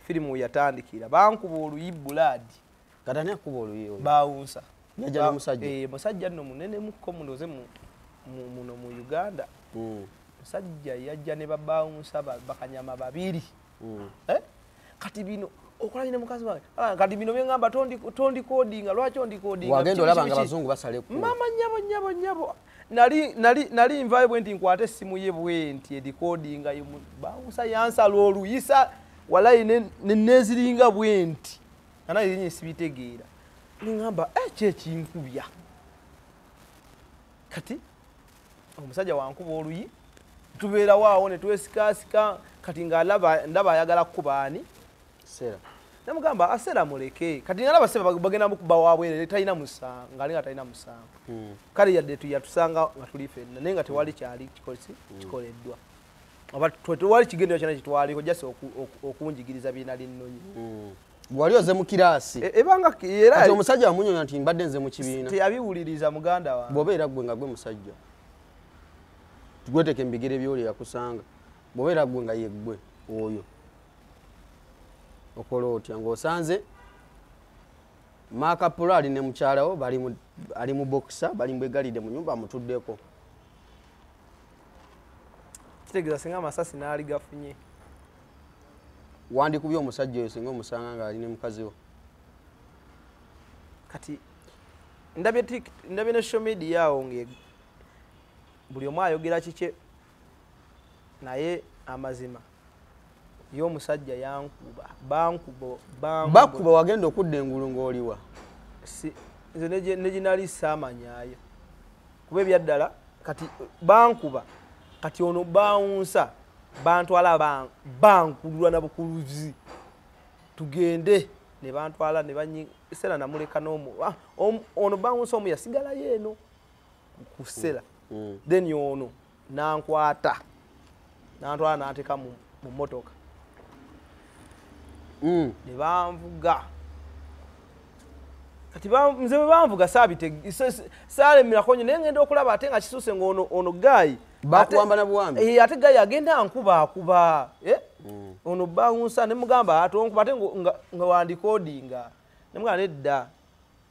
Firimu yatandikira. Bankuba oluyi blood. Kati ani akuba oluyi oyo? Bawunsa. Yajja n'omusajja. Musajja nno munene mukko mundoze muno mu Uganda. Musajja yajja ne babawunsa bakanyama babiri. Kati bino okola ne mukazi wange. Kati bino bye ngamba tondi coding lwaki ondi coding. Wagenda olaba nga bazungu basale ku. Mama nyabo nyabo nyabo. Nali nvayo bwe nti nkwate essimu ye bwe nti edikodinga bawunsa yansala oluyisa walayi ne neziringa bwe nti. Ana yenye sibitegeera. Ningamba kye kinkubya. Kati omusajja wankuba oluyi tubeera waawo ne twesikasika kati nga ndaba ayagala kukuba ani? Sera. Namugamba asera muleke. Kati nalaba sera bagenda mukuba waabwe talina musango, ngali nga talina musango. Kale yadde yatusanga nga tuli ffenna naye nga tewali kyali kikoleddwa. Oba tewali kigendera kyonna kitwaliko just okunjigiriza bye nnonyi. Wali oze mu kiraasi. Ebanga era kati omusajja wamunyonya nti mbadde nze mu kibiina. Teyabiwuliriza muganda wange. Bw'obeera ggwe nga gwe musajja. Tugweteke embigere by'oli yakusanga. Bw'obeera ggwe nga ye ggwe oyo. Okola otya ng'osanze Mark Pro ali ne mukyala wo ali mu boxer bali mbwegalidde mu nnyumba amutuddeko. Kitegeeza singa amasasi n'ali gafunye. Wandikubye omusajja oyo singa omusanga ng'ali ne mukazi wo. Kati Ndabye ne social media awo nge buli omu ayogera kike, naye amazima y'omusajja yankuba, bankuba. Bakuba wagenda okudda engulu ng'oliwa. Nze ne ginali saamanyaayo kuba ebyaddala kati bankuba, kati ono bawunsa bantwala bankulula na bukuluzi tugende ne bantwala ne banyi sera namuleka n'omu ono bawunsa omu yasigalayo eno ku sera. Then ono nankwata nantwala n'ateeka mu mmotoka ne banvuga. Kati nze bwe banvuga saalemerako nnyo, naye ngenda okulaba ate nga kisuuse ng'ono ono guy bakuwamba na buwambi. Ate guy agenda ankuba akuba ono bawunsa ne mugamba ate onkuba ate nga wandikodinga ne mugamba nedda.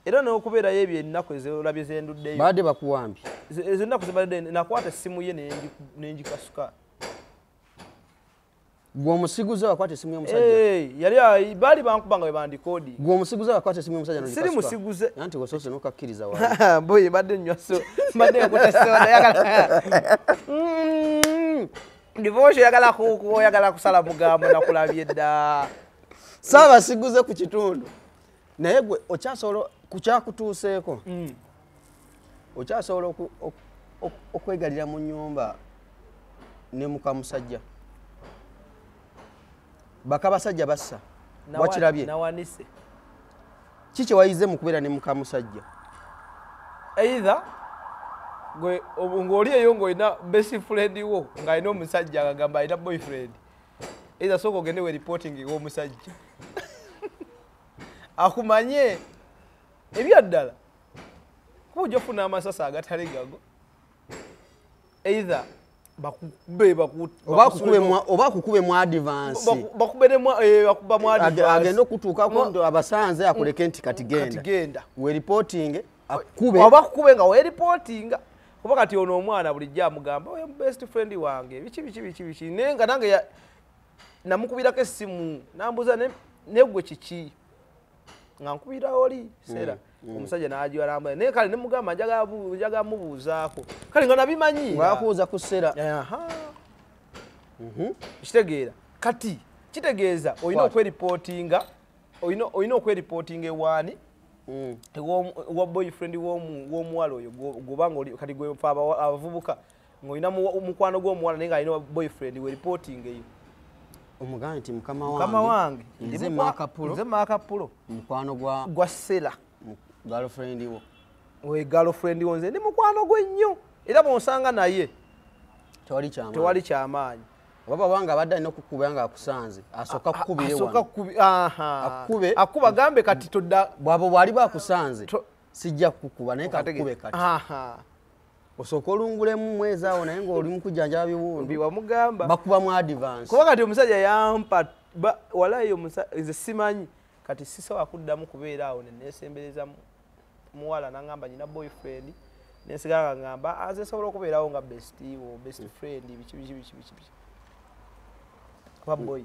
Era n'okubeerayo ebyo ennaku ezolabye zenduddeyo baadde bakuwambye ezo ennaku zibadde nakwata essimu ye nenjikasuka. Gwe omusiguze wakwata essimu y'omusajja? Yali baali bankuba nga bwe bandikodi. Gwe omusiguze wakwata essimu y'omusajja n'ogikasuka? Siri musiguze. Anti wasoose n'okakkiriza wali. Boyi mbadde nnywa so mbadde nkuta soda yagala. Divorce oyagala oyagala kusala mugambo nakulabye dda. Saabasiguze ku kitundu. Naye gwe okyasobola kukyakutuuseeko. Okyasobola okwegalira mu nnyumba ne muka musajja. Bakabasajja bassa wakirabye nawanise ki kye wayize mu kubeera ne muka musajja? Either gwe ng'oli eyo ng'olina best friend wo ng'alina omusajja agamba alina boyfriend, either sooka ogende we reporting ew'omusajja akumanye ebyaddala kuba ojja ofuna amasasi agatali gago, either bakube oba akukube mu advance, bakuba mu advance agenda okutuukako ndo abasanze akuleke nti kati genda we reporting akukube oba akukube nga we reporting. Kuba kati ono omwana bulijjo amugamba oyo best friend wange biki biki biki biki, naye nga nange namukubirako essimu nambuuza ne gwe kiki nga nkubira oli sera omusajja n'agiwalamba, naye kale ne mugamba njagala mubuuzaako kale nga nabimanyi wakuuza ku sera. Kitegeera kati kitegeeza olina okweripootinga, olina okweripootinga ewaani ewa boyfriend w'omuwala oyo gobanga kati gwe fe abavubuka ng'olina mukwano gw'omuwala naye ng'alina boyfriend weripootinga eyo omugambe nti mukama wange nze Maakapulo mukwano gwa sera girlfriend wo we girlfriend wo nze ndi mukwano gwe nnyo era bw'onsanga naye tewali kyamaanyi. Oba wange abadde alina okukuba nga akusanze asooka kukubire wano akuba gambe kati todda bw'abo bw'ali bakusanze sijja kukukuba naye kakukube kati osooka olungulemu mwezi awo naye ng'oli mu kujjanjaba biwundu biwamugamba bakuba mu advance. Kuba kati omusajja yampa walayi nze simanyi kati sisobola kuddamu kubeera awo neneesembereza muwala nangamba nyina boyfriend nensigala nga ngamba nze nsobola okubeerawo nga best wo best friend biki biki biki biki. Kuba boy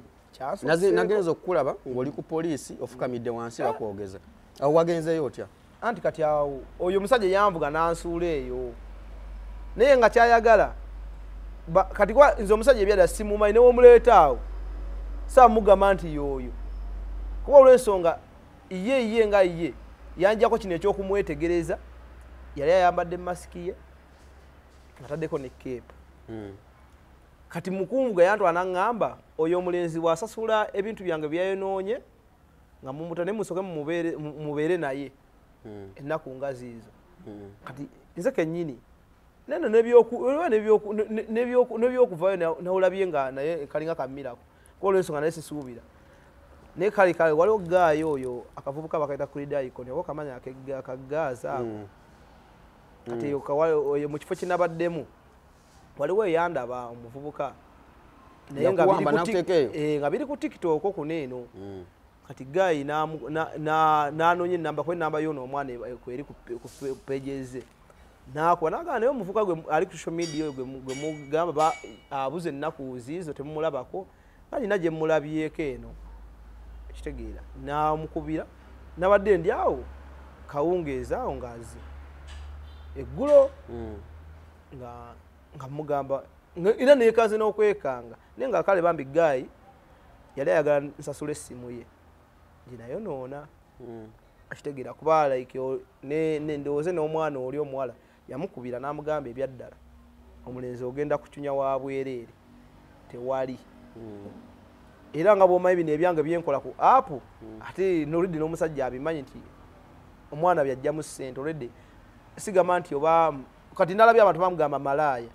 nagenza okukulaba ng'oli ku poliisi ofukamidde wansi bakwogeza awo wagenzeeyo otya? Anti kati awo oyo omusajja yanvuga n'ansuula eyo naye nga kyayagala kati kuba nze omusajja ebyadda simumanyi newomuleeta awo saamugamba nti y'oyo kuba olw'ensonga ye nga ye yanjako kino ekyokumwetegereza yali ayambadde masiki ye ataddeko ne keepu. Kati mukunvuga yantwala n'aŋŋamba oyo omulenzi bw'asasula ebintu byange byayonoonye nga mumuta ne musooke mubeere naye ennaku nga ziizo. Kati nze kennyini neno n'ebyokuvaayo nawulabye nga naye kalinga kammirako kuba olw'ensonga naye sisuubira naye kale kale waliwo gaayo oyo akavubuka bakayita Creed Icon oba okamanya akagaaza ako kati oyo mu kifo kye nabaddemu waliwo eyandaba omuvubuka naye nga biri ku TikTok kuno eno kati guy n'anoonya enamba kuba enamba y'ono omwana kweri ku page ze nakuba nagamba naye omuvubuka gwe ali ku social media oyo gwe mugamba abuze ennaku ziizo temumulabako nga nina gye mulabyeko eno kitegeera namukubira nabadde ndi awo Kawungeezi awo ng'azze eggulo nga mugamba era neekaze n'okwekanga naye nga kale bambi guy yali ayagala nsasula essimu ye ginayonoona. Akitegeera kuba like ndowooze n'omwana oli omuwala yamukubira n'amugamba ebyaddala omulenzi ogenda kucunya wa bwereere tewali. Era nga bw'omanyi bino ebyange byenkola ku app ate nolidde n'omusajja abimanyi nti omwana byajjamu ssente olwedde sigamba nti oba kati nalabye abantu bamugamba malaaya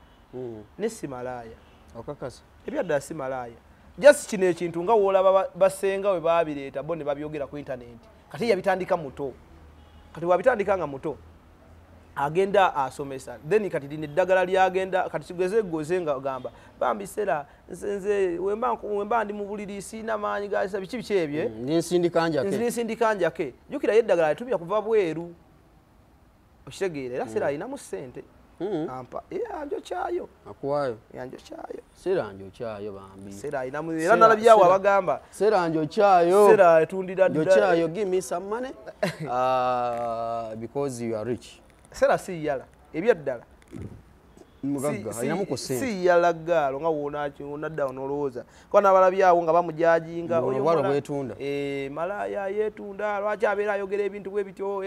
ne si malaaya. Okakasa ebyaddala si malaaya. Just kino ekintu nga w'olaba basenga we baabireeta bo ne babyogera ku internet. Kati yabitandika muto. Kati wabitandika nga muto agenda asomesa then kati lino eddagala lyagenda kati kigeze goze nga ogamba bambi sera nze wemba ndi mu buliri sina maanyi gasa biki biki ebyo nsindika njake jjukira eddagala litubya kuva bweru okitegeera era sera alinamu ssente ampa anjokyayo akuwaayo yanjokyayo sera anjokyayo bambi sera alinamu era nalabyawo abagamba sera anjokyayo sera etundira njokyayo give me some money because you are rich. Sera si yala ebyaddala si yala gaalo nga wonadda onolowooza kuba n'abalabyawo nga bamujajinga oyo malaaya yeetunda lwaki abeera ayogera ebintu bwe bityo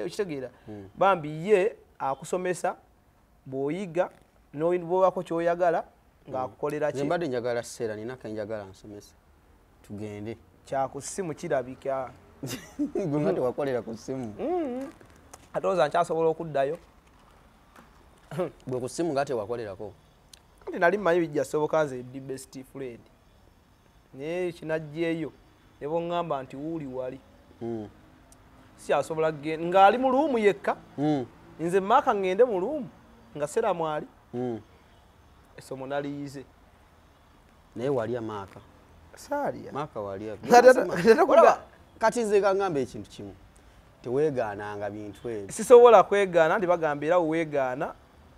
okitegeera. Bambi ye akusomesa bw'oyiga n'obako ky'oyagala ng'akukolera ki. Mbadde njagala sera nina kenjagala nsomesa tugende kyaku ssimu kirabika gwe nga tewakolera ku ssimu. Atooza nkyasobola okuddayo bwe ku ssimu nga tewakolerako. Kati nali mmanyi bijja soboka nze ndi best friend naye kinajjeeyo ne boŋŋamba nti wuuli wali sikyasobola ng'ali mu luumu yekka nze maaka ŋŋende mu luumu nga sera mwali essomo naliyize. Naye walya maaka? Saalya maaka walya. Kati nze kaŋŋamba ekintu kimu teweegaananga bintu ebyo. Sisobola kwegaana nti bagamba era weegaana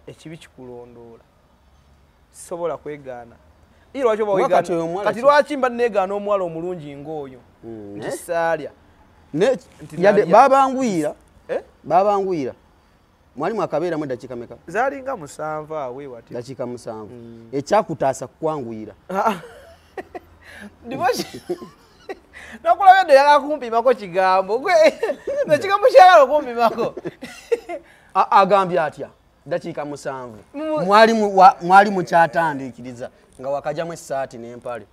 ekibi kikulondoola. Sisobola kwegaana. Kati lwaki mba neegaana omuwala omulungi ng'oyo nti saalya? Babanguyira babanguyira mwali mwakabeeramu eddakiika meka? Zaalinga 7 awo ewati. Dakiika 7 ekyakutaasa kukwanguyira. Nakulabye yagala kumpimako kigambo ekigambo kyagala okumpimako. Agambye atya? Dakiika 7 mwali mukyatandiikiriza nga wakajamu essaati n'empale.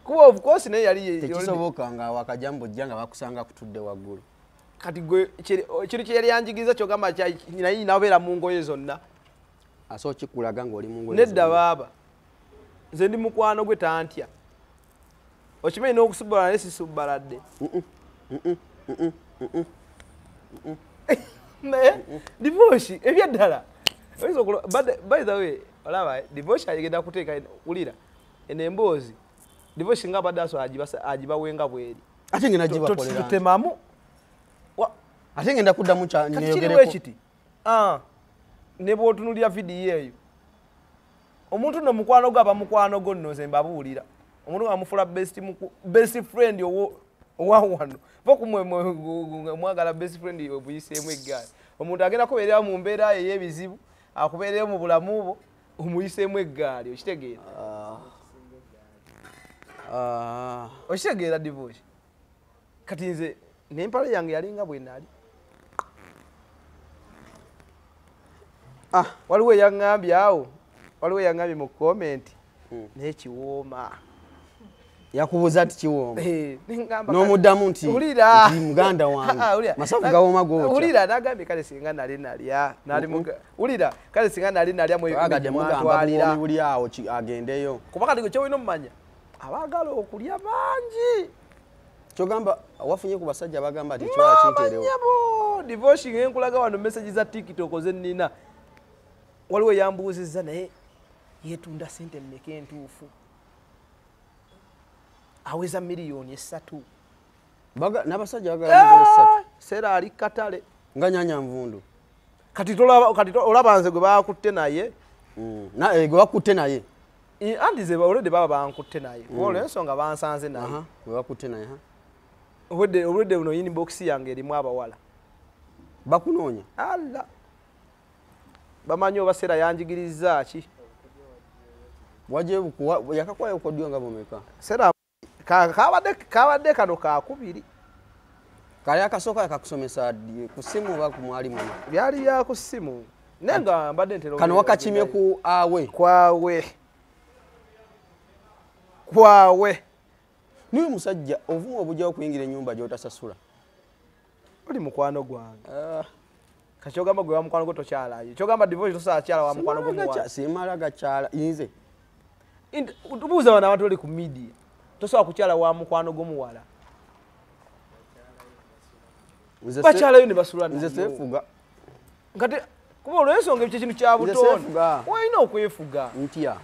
Kuba of course naye yali tekisoboka nga wakajamu bujja nga bakusanga kutudde waggulu. Kati gwe kiri kye yali yanjigiriza kyogamba naye nabeera mu ngoye zonna. Asobola kikulaga ng'oli mu ngoye nedda baaba nze ndi mukwano gwe tantya. Okimanyi n'okusubbala naye sisubbaladde. Divorce ebyaddala. By the way olaba divorce agenda kuteeka wulira eno emboozi divorce nga abadde aso agibawenga bweri. Ate ngenda gibakolera. Tutemamu. Ate ngenda kuddamu neyogereko. Kati kiri ne bw'otunuulira vidiyo eyo omuntu nno mukwano gwo aba mukwano gwo nno nze mbabuulira. Omuntu nga amufula best friend owa wano vokumwe mwagala best friend obuyiseemu eggaali. Omuntu agenda kubeerera mu mbeera ey'ebizibu akubeereyo mu bulamu bwo omuyiseemu eggaali okitegeera. Okitegeera divorce. Kati nze n'empale yange yalinga bwe nali. Waliwo eyaŋŋambye awo waliwo eyaŋŋambye mu comment naye kiwooma. Yakubuuza nti kiwooma n'omuddamu nti muganda wange masavu gawooma g'otya. Wulira n'agambye kale singa nali nalya wulira kale singa nali nalya mwatwalira buli awo agendeyo. Kuba kati gwe ky'olina omumanya abaagala okulya bangi. Kyogamba wafunye ku basajja bagamba nti ekiwala kinteerewo. Mama divorce ng'enkulaga wano message za TikTok ze nnina. Waliwo eyambuuzizza naye yeetunda ssente mmeka entuufu aweza miliyoni 3. N'abasajja bagala miliyoni 3. Sera ali katale nga nyanya nvundu. Kati olaba nze gwe bakutte naye. Gwe bakutte naye. Anti nze already baba bankutte naye. Olw'ensonga bansanze naye. Gwe bakutte naye. Obwedde buno inbox yange erimu abawala. Bakunoonya. Alla. Bamanyi oba Sera yanjigiriza ki? Waje yakakwayo kodyo nga bomeka. Sera kabadde kano kakubiri. Kali akasooka yakakusomesa ku simu oba ku mwalimu? Byali bya ku simu. Nenga mbadde ntera. Kano wakakimye ku awe. Kwawe. Kwawe. Niwe musajja ovuma obujja okuyingira ennyumba gy'otasasula. Oli mukwano gwange. Kakyogamba gwe wa mukwano gwo tokyalayo. Kyogamba divorce tosobola kyala wa mukwano gwo muwala. Simala gakyala nze. Tubuuza bano abantu bali ku media. Tosobola kukyala wa mukwano gwo muwala. Bakyalayo ne basula nayo. Nze seefuga. Kati kuba olw'ensonga ekyo kintu kya butonde. Olina okwefuga. Ntya.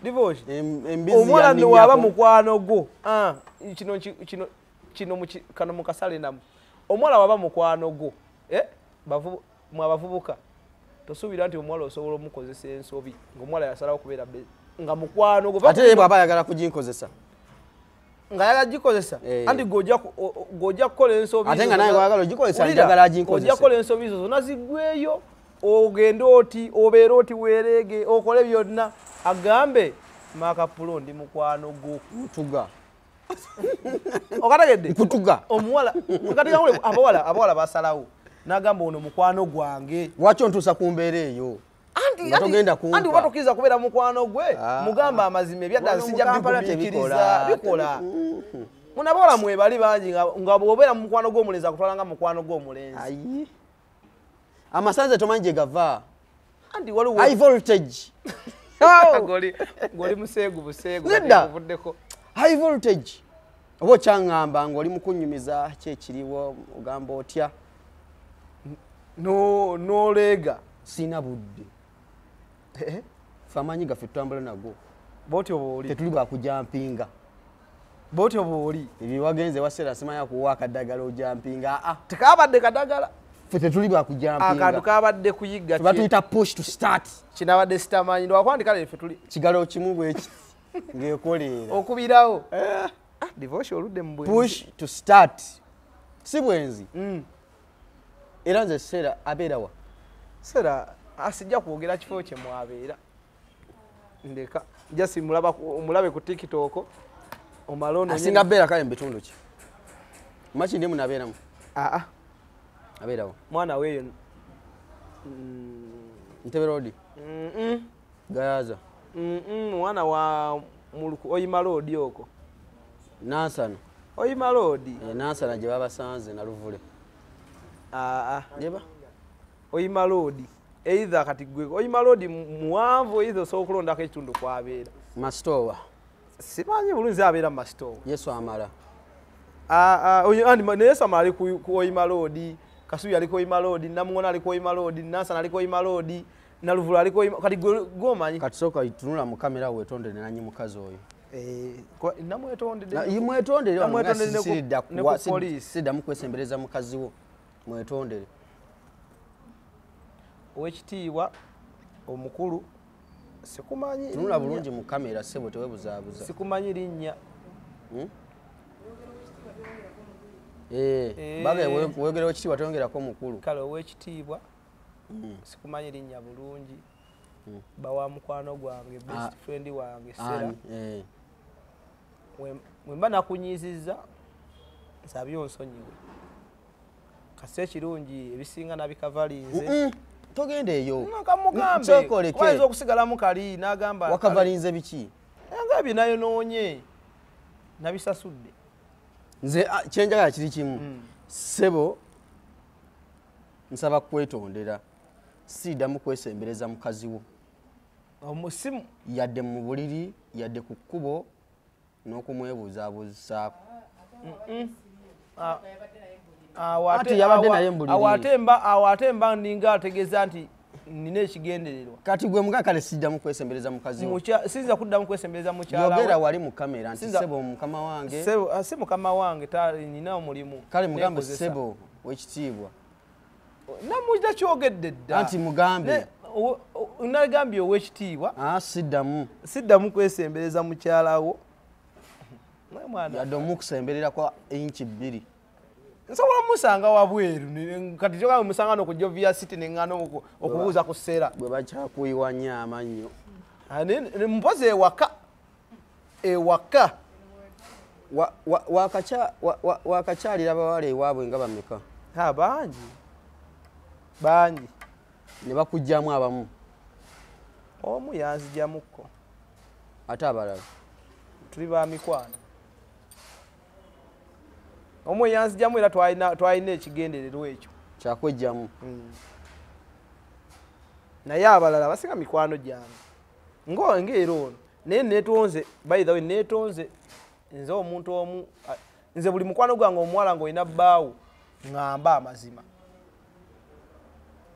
Divorce. Omuwala nno waba mukwano gwo. Kino kano mukasale namu. Omuwala waba mukwano gwo. Mwe abavubuka. Tosuubira nti omuwala osobola omukozesa ensobi. Ng'omuwala yasalawo okubeera nga mukwano gwo. Ate ye bw'aba ayagala kuginkozesa. Nga ayagala gikozesa. Anti g'ojja kukola ensobi. Ate nga naye gw'ayagala ogikozesa njagala aginkozese. Ojja kukola ensobi zo zonna ziggweeyo. Ogende oti obeere oti weereege okole byonna. Agambe Makapulo ndi mukwano gwo. Ntuga. Okategedde? Nkutuga. Omuwala abawala basalawo. N'agamba ono mukwano gwange. Lwaki ontuusa ku mbeera eyo? Anti oba tokkiriza kubeera mukwano gwe, mugamba amazima ebyadda sijja bigumiikiriza. Bikola. Munabawala mwebali bangi nga bw'obeera mu mukwano gw'omulenzi akutwala nga mukwano gw'omulenzi. Ayi. Amasanze tomanyi gye gava. Anti waliwo high voltage. Goli museegu buseegu. Nedda. Ovuddeko. High voltage. Oba okyaŋŋamba ng'oli mu kunnyumiza ki ekiriwo ogamba otya? No n'oleega. Sina budde. Ffe amaanyi gaffe tutambula nago. Bw'otyo bw'oli. Tetuli bakujampinga. Bw'otyo bw'oli. Ebyo wagenze waseera simanya kuwa akaddagala ojampinga. Tekabadde kadagala. Ffe tetuli bakujampinga. Akantu kabadde kuyiga. Batuyita push to start. Kinabadde sitamanyi lwakwandika leero ffe tuli. Kigalo kimu bweki ng'ekoleera. Okubirawo. Divorce oludde mu bwenzi. Push to start. Si bwenzi. Era nze Sera abeera wa? Sera asijja kwogera kifo kye mwabeera. Ndeka just omulabe ku TikTok omalono. Asinga beera kale mu bitundu ki? Maki ndimu nabeeramu. Abeerawo. Mwana weeyo. Ntebe Road. Gayaza. Mwana wa muluku Oyima Road okwo. Nansana. Oyima Road. Nansana gye babasanze na Luvule. Jeba. Oyima Road. Either kati gwe Oyima Road muwanvu either osobola okulondako ekitundu kwabeera. Masitowa. Simanyi bulungi abeera mu masitowa. Yesu amala. Andi Yesu amala ali ku Oyima Road, Kasubi ali ku Oyima Road, Namungona ali ku Oyima Road, Nansana ali ku Oyima Road, Naluvule ali ku Oyima kati gwe omanyi. Kati sooka tunula mu kamera weetondere nanyi mukazi oyo. Namwetondedde. Mwetondere ne ku poliisi. Siddamu kwesembereza mukazi wo. Mwetondere. Owekitiibwa omukulu sikumanyi. Tunula bulungi mu kamera ssebo tewebuzaabuza. Sikumanyi linnya. Babe weegera owekitiibwa toyongerako mukulu. Kale owekitiibwa sikumanyi linnya bulungi. Bawa mukwano gwange best friend wange Sera. Mwe mba nakunyiizizza nsabye onsonyiwe. Kase ekirungi ebisinga nabikavalinze. Togenda eyo. Kamugambe. Wayinza okusigalamu kali n'agamba. Wakavalinze biki? Nga bye nayonoonye nabisasudde. Nze kyenjagala kiri kimu. Ssebo nsaba kwetondera. Siddamu kwesembereza mukazi wo. Omusimu yadde mu buliri yadde ku kkubo n'okumwebuuzaabuuzaako. Awo ate mba ninga ategeeza nti nina ekigendererwa. Kati gwe muga kale siddamu kwesembereza mukazi wo. Siyinza kuddamu kwesembereza mukyala we. Yogera wali mu kamera nti ssebo mukama wange. Ssebo si mukama wange nina omulimu. Kale mugambe ssebo w'ekitiibwa. Namujja kyogedde dda. Anti mugambe. Nagambye ow'ekitiibwa. Siddamu. Siddamu kwesembereza mukyala wo. Yadde omukusemberera kwa inchi 2. Nsobola musanga wabweru kati kyoka musanga n'okujja via city neŋŋana okubuuza ku sseera bwe bakyakuyiwa nnyo amannyo. Mpozi ewaka ewaka wakakyalira abawala ewaabwe nga bameka? Bangi bangi ne bakugjamu abamu. Omu yanzijamukko ate abalala tuli ba mikwano. Omu yanzijamu era twalina ekigendererwa ekyo kyakwejjamu. Naye abalala basinga mikwano gyange ng'era ono naye neetonze, by the way neetonze nze omuntu omu, nze buli mukwano gwange omuwala ng'olina bbaawo ŋŋamba amazima,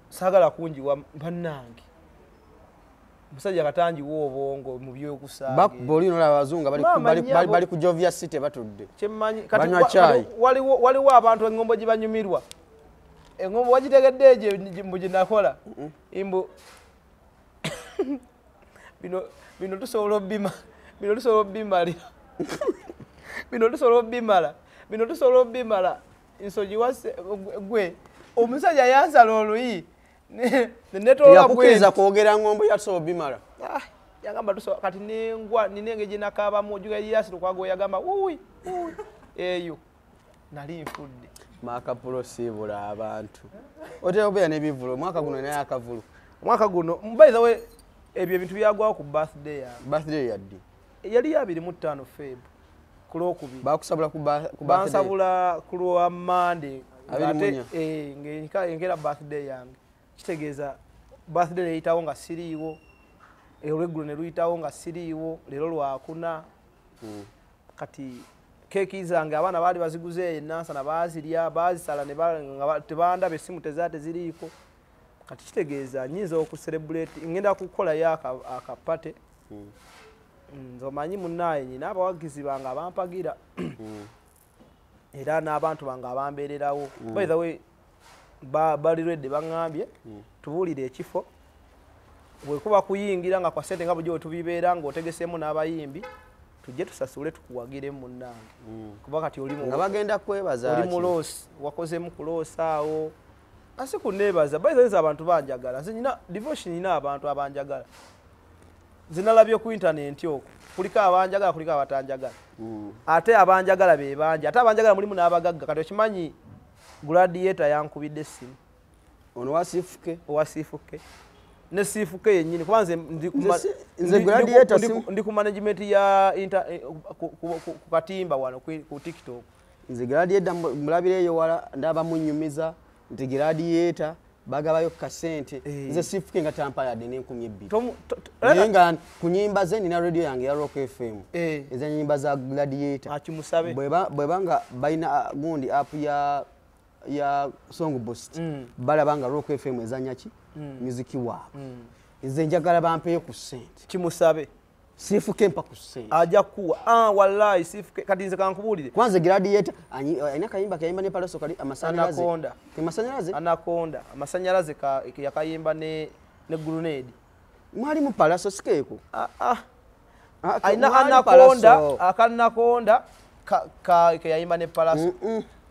saagala kunjiwa bannange. Musajja katangiwa obwongo mu byokusaaga. Bakuboli nolaba abazungu bali ku Jovia City batudde. Kyemmanyi kati waliwo abantu engombo gye banyumirwa. Engombo wagitegedde egyo mbu gye nakola. Mbu bino tusobola obbima, bino tusobola obbimalira. Bino tusobola obbimala, bino tusobola obbimala. Nsogi wase gwe omusajja yansala oluyi. Yakukkiriza kwogera ngombo yatusobola obbimala. Yagamba tusobola kati nengwa nina engeri gye nakaabamu ojjuka Erias Lukwago yagamba wuuyi wuuyi eyo nali nfudde. Maakapulo siibula abantu. Otera okubeera n'ebivvulu omwaka guno naye akavulu. Omwaka guno by the way ebyo ebintu byagwawo ku birthday yange. Birthday yaddi? Yali 25 Feb ku Lwokubiri. Baakusabula ku birthday? Bansabula ku lwa Monday. Ate ng'enkeera birthday yange. Kitegeeza birthday neyitawo nga siriiwo, olweggulo ne luyitawo nga siriiwo, leero lwakuna. Kati keeki zange abaana baali baziguze eyo Nansana baazirya, baazisala nga tebandaba, essimu tezaali teziriiko. Kati kitegeeza nnyinza okucelebrate, ngenda kukolayo akapate. Nze omanyi munnaaye nnyina abawagizi bange abampagira era n'abantu bange abambeererawo. By the way bali redde baŋŋambye tubuulire ekifo bwe kuba kuyingira nga kwa ssente nga bulijjo bwe tubibeera ng'otegeseemu n'abayimbi tujje tusasule tukuwagire munnange. Kuba kati oli nga bagenda kwebaza oli muloosi, wakozeemu kuloosa awo. Asi kunneebaza, by the way abantu banjagala. Nze nina devotion, nina abantu abanjagala. Nze nalabye ku internet okwo kuliko abanjagala kuliko abatanjagala. Ate abanjagala be bangi, ate abanjagala mulimu n'abagagga. Kati okimanyi Gladiator yankubidde essimu. Ono wa Sifuke? Owa Sifuke. Ne Sifuke yennyini kuba nze ndi ku management ya ku katimba wano ku TikTok. Nze Gladiator mulabira eyo wala ndaba munnyumiza nti Gladiator bagabayo kasente. Nze Sifuke nga tampa yadde n'enkumi 2. Naye nga ku nnyimba ze nina radio yange ya Rock FM. Ez'ennyimba za Gladiator. Akimusabe. Bweba nga balina gundi app ya Song Boost. Balaba nga Rock FM ezannya ki? Music waabwe. Nze njagala bampeyo ku ssente. Kimusabe. Sifuke mpa ku ssente. Ajja kuwa. Wallahi Sifuke kati nze kankubuulire. Kwanza Gladiator alina kayimba kayimba ne Palaso kali amasannyalaze. Anaconda. Amasannyalaze? Anaconda. Amasannyalaze yakayimba ne Grenade. Mwalimu Palaso sikeeko. Alina Anaconda, akanaconda keyayimba ne Palaso.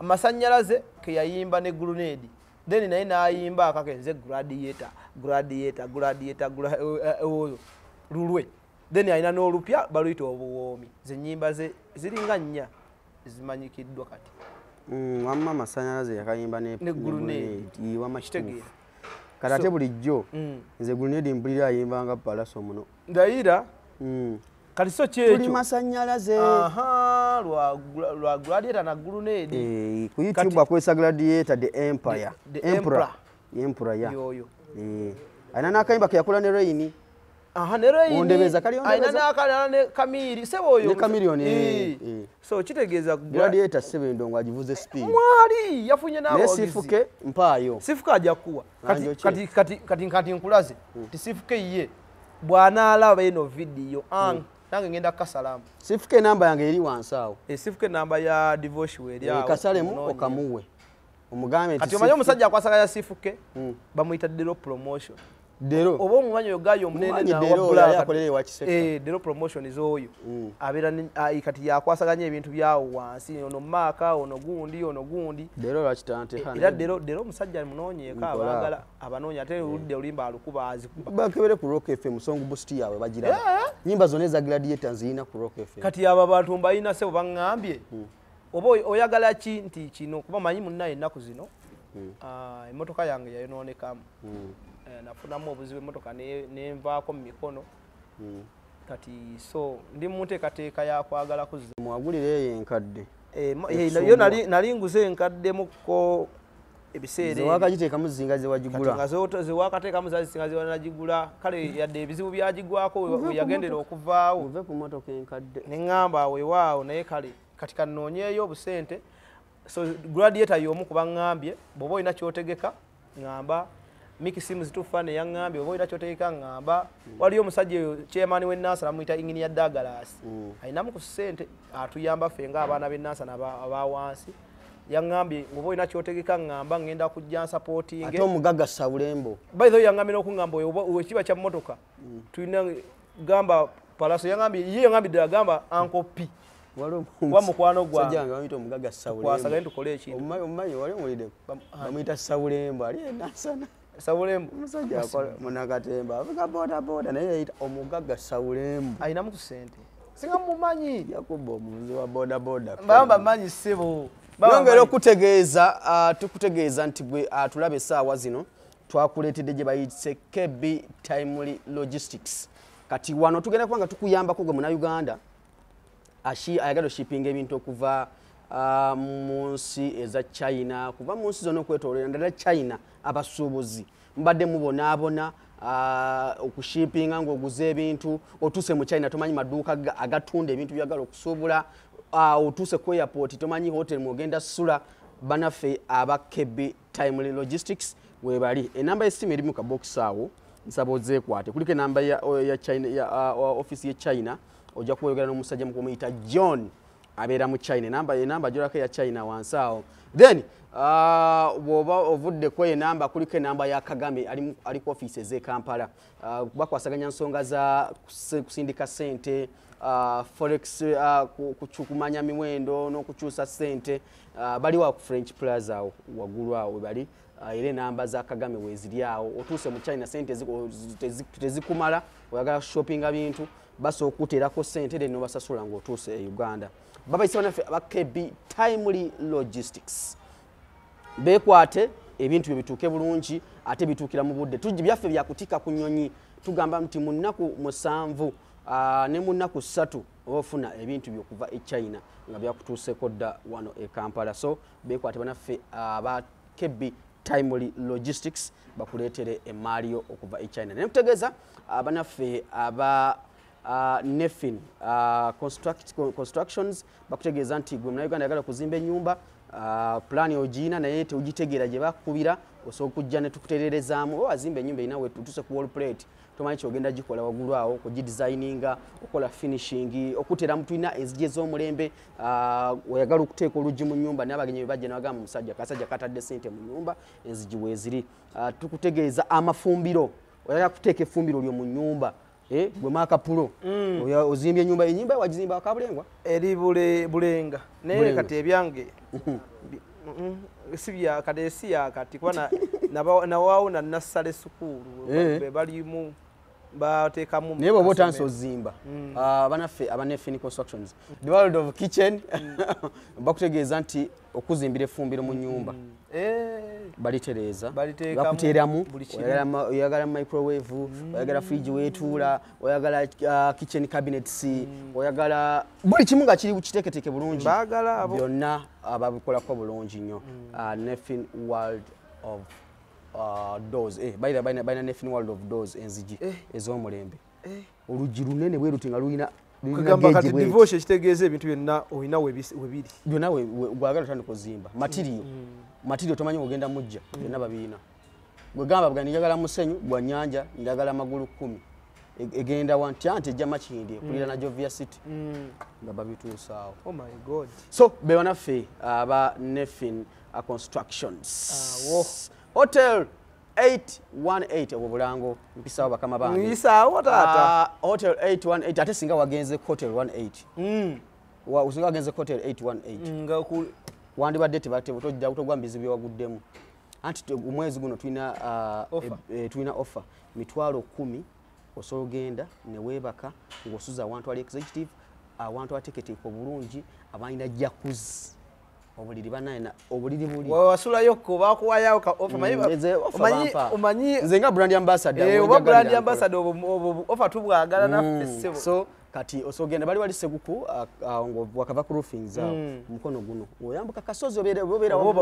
Amasannyalaze keyayimba ne Grenade. Then naye n'ayimba akake nze Gladiator, Gladiator, Gladiator, oyo lulwe. Then alina n'olupya baluyita obuwoomi. Ze nnyimba ze ziringa nnya zimanyikiddwa kati. Wamma amasannyalaze yakayimba ne Grenade. Wamma kitegeera. Kati ate bulijjo nze Grenade mpulira ayimba nga Palaso muno. Ndayira. Kati so kyekyo. Tuli masannyalaze. Aha, lwa Gladiator na Grenade. Ku YouTube akozesa Gladiator the Empire. The Emperor. Emperor ya. Yoyo. Alina n'akayimba ke yakola ne Rain. Aha, ne Rain. Ondebeza kali ondebeza. Alina n'akalala ne Kamiri. Sebo oyo. Ne Chameleone. So kitegeeza Gladiator 7 ndongo agivuze speed. Mwali yafunye n'abawagizi. Ne Sifuke mpaayo. Sifuke ajja kuwa. Kati nkulaze. Ti Sifuke ye bw'anaalaba eno video nange ngenda kasalamu. Sifuke namba yange eri wansi awo. Sifuke namba ya Devotion eri awo. Kasalemu okamuwe. Omugambe nti kati omanyi omusajja akwasaganya Sifuke bamuyita Dero Promotion. Dero oba omumanyi oyo gayo omunene Mumanyi na Dero, wa Black. yali akolera ewa Kiseka. Dero promotion z'oyo abeera kati yakwasaganya ebintu byawo wansi, ono maaka, ono gundi, ono gundi. Dero lwakitante Era Dero omusajja munoonyeeko, Nkola. abaagala abanoonya, ate oludde oluyimba alukuba, azikuba. Bakebere ku Rock FM, song boost yaabwe bagiraba. Nyimba zonna eza Gladiator nziyina ku Rock FM. Kati abo abantu mbalina, sebo, baŋŋambye oba oyagala ki nti kino, kuba manyi munnaye ennaku zino emmotoka yange yayonoonekamu. Nafunamu obuzibu, emmotoka nenvaako mu mikono. Kati so ndi mu nteekateeka yakwagala kuzza. Mwagulire eyo enkadde. Yo nali nguze enkaddemukko ebiseera ebyo. Zewakagiteekamu zinga zewagigula. Kati nga zewakateekamu zaali zisinga zewanagigula. Kale yadde ebizibu byagigwako we yagendera okuvaawo. Muve ku mmotoka enkadde. Ne ŋŋamba weewaawo, naye kale kati kannoonyeeyo obusente. So Gladiator y'omu ku baŋŋambye bw'oba olina ky'otegeka ŋŋamba. Miki Simu zitufa ne yaŋŋambye bw'oba olina ky'otegeka ŋŋamba. Waliyo omusajja oyo chairman w'e Nansana bamuyita Engineer Douglas. Alinamu ku ssente, atuyamba ffe ng'abaana b'e Nansana aba wansi. Yaŋŋambye bw'oba olina ky'otegeka ŋŋamba, ŋŋenda kujja nsupportinge. Ate omugagga Sawulembo. By the way, yaŋŋambye n'okuŋŋamba oyo oba ekiba kya mmotoka. Tulina gamba Palaso yaŋŋambye, ye yaŋŋambye ddala gamba Uncle P. Waliwo Wa mukwano gwange. Musajja wange bamuyita omugagga Sawulembo. Tukwasaganye tukole ekintu. Omumanyi wali omuwulidde? Bamuyita Sawulembo, ali e Nansana. Sawulembo. Omusajja akola munnakatemba, avuga boda boda, naye yeyita omugagga Sawulembo. Alinamu ku ssente. Singa mumanyi. Yakuba omuvuzi wa boda boda. Bamba manyi ssebo. Bamba Nongera manyi. okutegeeza, tukutegeeza nti gwe atulaba essaawa zino twakuleetedde gye bayise KB Timely Logistics. Kati wano tugenda kuba nga tukuyambako gwe munnayuganda ayagala oshipinga ebintu okuva mu nsi eza China, kuva mu nsi zonna okwetooloola, naddala China. Abasuubuzi mbadde mubonaabona okushipinga ng'oguze ebintu, otuuse mu China tomanyi maduuka agatunda ebintu byagala okusuubula, otuuse ku airport tomanyi hotel mwogenda sula. Bannaffe aba KB Timely Logistics webali. Enamba y'essimu eri mu kabokisi awo, nsaba ozeekwate. Kuliko enamba ya China, ya office ye China, ojja kuwayogera n'omusajja mukulu muyita John, abeera mu China. Enamba gyolako ya China wansi awo. Then bw'oba ovudde ku enamba, kuliko enamba ya Kagame, ali ku office ez'e Kampala. Bakwasaganya nsonga za kusindika ssente, forex, kumanya miwendo n'okukyusa ssente. Bali wa ku French Plaza awo waggulu awo we bali. Era enamba za Kagame weeziri awo. Otuuse mu China ssente tezikumala, oyagala shoppinga bintu, basobola okukuteerako ssente then n'obasasula ng'otuuse e Uganda. Babayise bannaffe aba KB Timely Logistics. Beekwate ebintu bye bituuke bulungi ate bituukira mu budde. Tujja byaffe byakutikka ku nnyonyi, tugamba nti mu nnaku 7, ne mu nnaku 3 oba ofuna ebintu byo okuva e China nga byakutuuseeko dda wano e Kampala. So beekwate bannaffe aba KB Timely Logistics bakuleetere emaali yo okuva e China. Naye nkutegeeza bannaffe aba Nefin Constructions bakutegeeza nti gwe munnayuganda ayagala okuzimba ennyumba, pulaani ogiina naye teugitegeera gye bakukubira, osobola okujja ne tukutereerezaamu. Oba wazimba ennyumba erina we tutuse ku wall plate, tomanyi kyogenda gikola waggulu awo, okugidesigninga, okukola finishing, okuteeramu. Tulina enzigi ez'omulembe, oyagala okuteeka oluggi mu nnyumba naye abagenyi bwe bajja ne bagamba omusajja kasajja katadde ssente mu nnyumba, enzigi weeziri. Tukutegeeza amafumbiro, oyagala kuteeka effumbiro lyo mu nnyumba, gwe maakapulo. Ozimbye ennyumba, ennyumba wagizimba Kabulengwa? Eri Bulenga. Naye Bulenga. kati ebyange si bya kati, si ya kati, kuba nawaawo na nassale sukuulu be balimu bateekamu Naye bw'oba otandise kasomero. ozimba, banaffe aba Nefin Constructions, the world of kitchen, bakutegeeza nti okuzimbira effumbiro mu nnyumba balitereeza, Baliteekamu bakuteeramu buli kimu. Oyagala microwave, oyagala fridge weetuula, oyagala kitchen cabinets, oyagala buli kimu nga kiri kiteeketeeke bulungi. Baagala abo. Byonna ababikolako bulungi nnyo. Nefin World of Doors, balina Nefin World of Doors, enzigi ez'omulembe, oluggi lunene bwe luti nga lulina Kugamba kati gauge bweti. Divorce ekitegeeza ebintu byonna olina webiri. Byonna gwagala otandika ozimba material, material tomanyi ogenda mujja, byonna babiina. Gwe gamba bwa njagala musenyu gwa nyanja, njagala magulu 10, egenda wa nti anti ejja Makindye ekulira na Jovia City, nga babituusaawo. Oh my God. So be banaffe aba Nefin Constructions. Awo. Hotel 818 obwo bulango mpisawo bakama bange. Mpisaawo taata. Hotel 818 ate singa wagenze hotel 18. Wa usinga wagenze hotel 818. Nga ku wandibadde tebatojja kutogwa mbizi byewaguddemu. Anti omwezi guno tulina tulina offer mitwalo 10 osobola ogenda ne weebaka ng'osuza awantu ali executive, awantu ateeketeeka obulungi, abalina jacuzzi. Obuliri banaye obuliri buli. Wasulayo bakuwayo ka offer omanyi nze nga brand ambassador. Oba brand ambassador obo offer tubwagala naffe ssebo. So kati osogenda bali wali Seguku wakava ku roofings awo mukono guno oyambuka kasozi obeera oba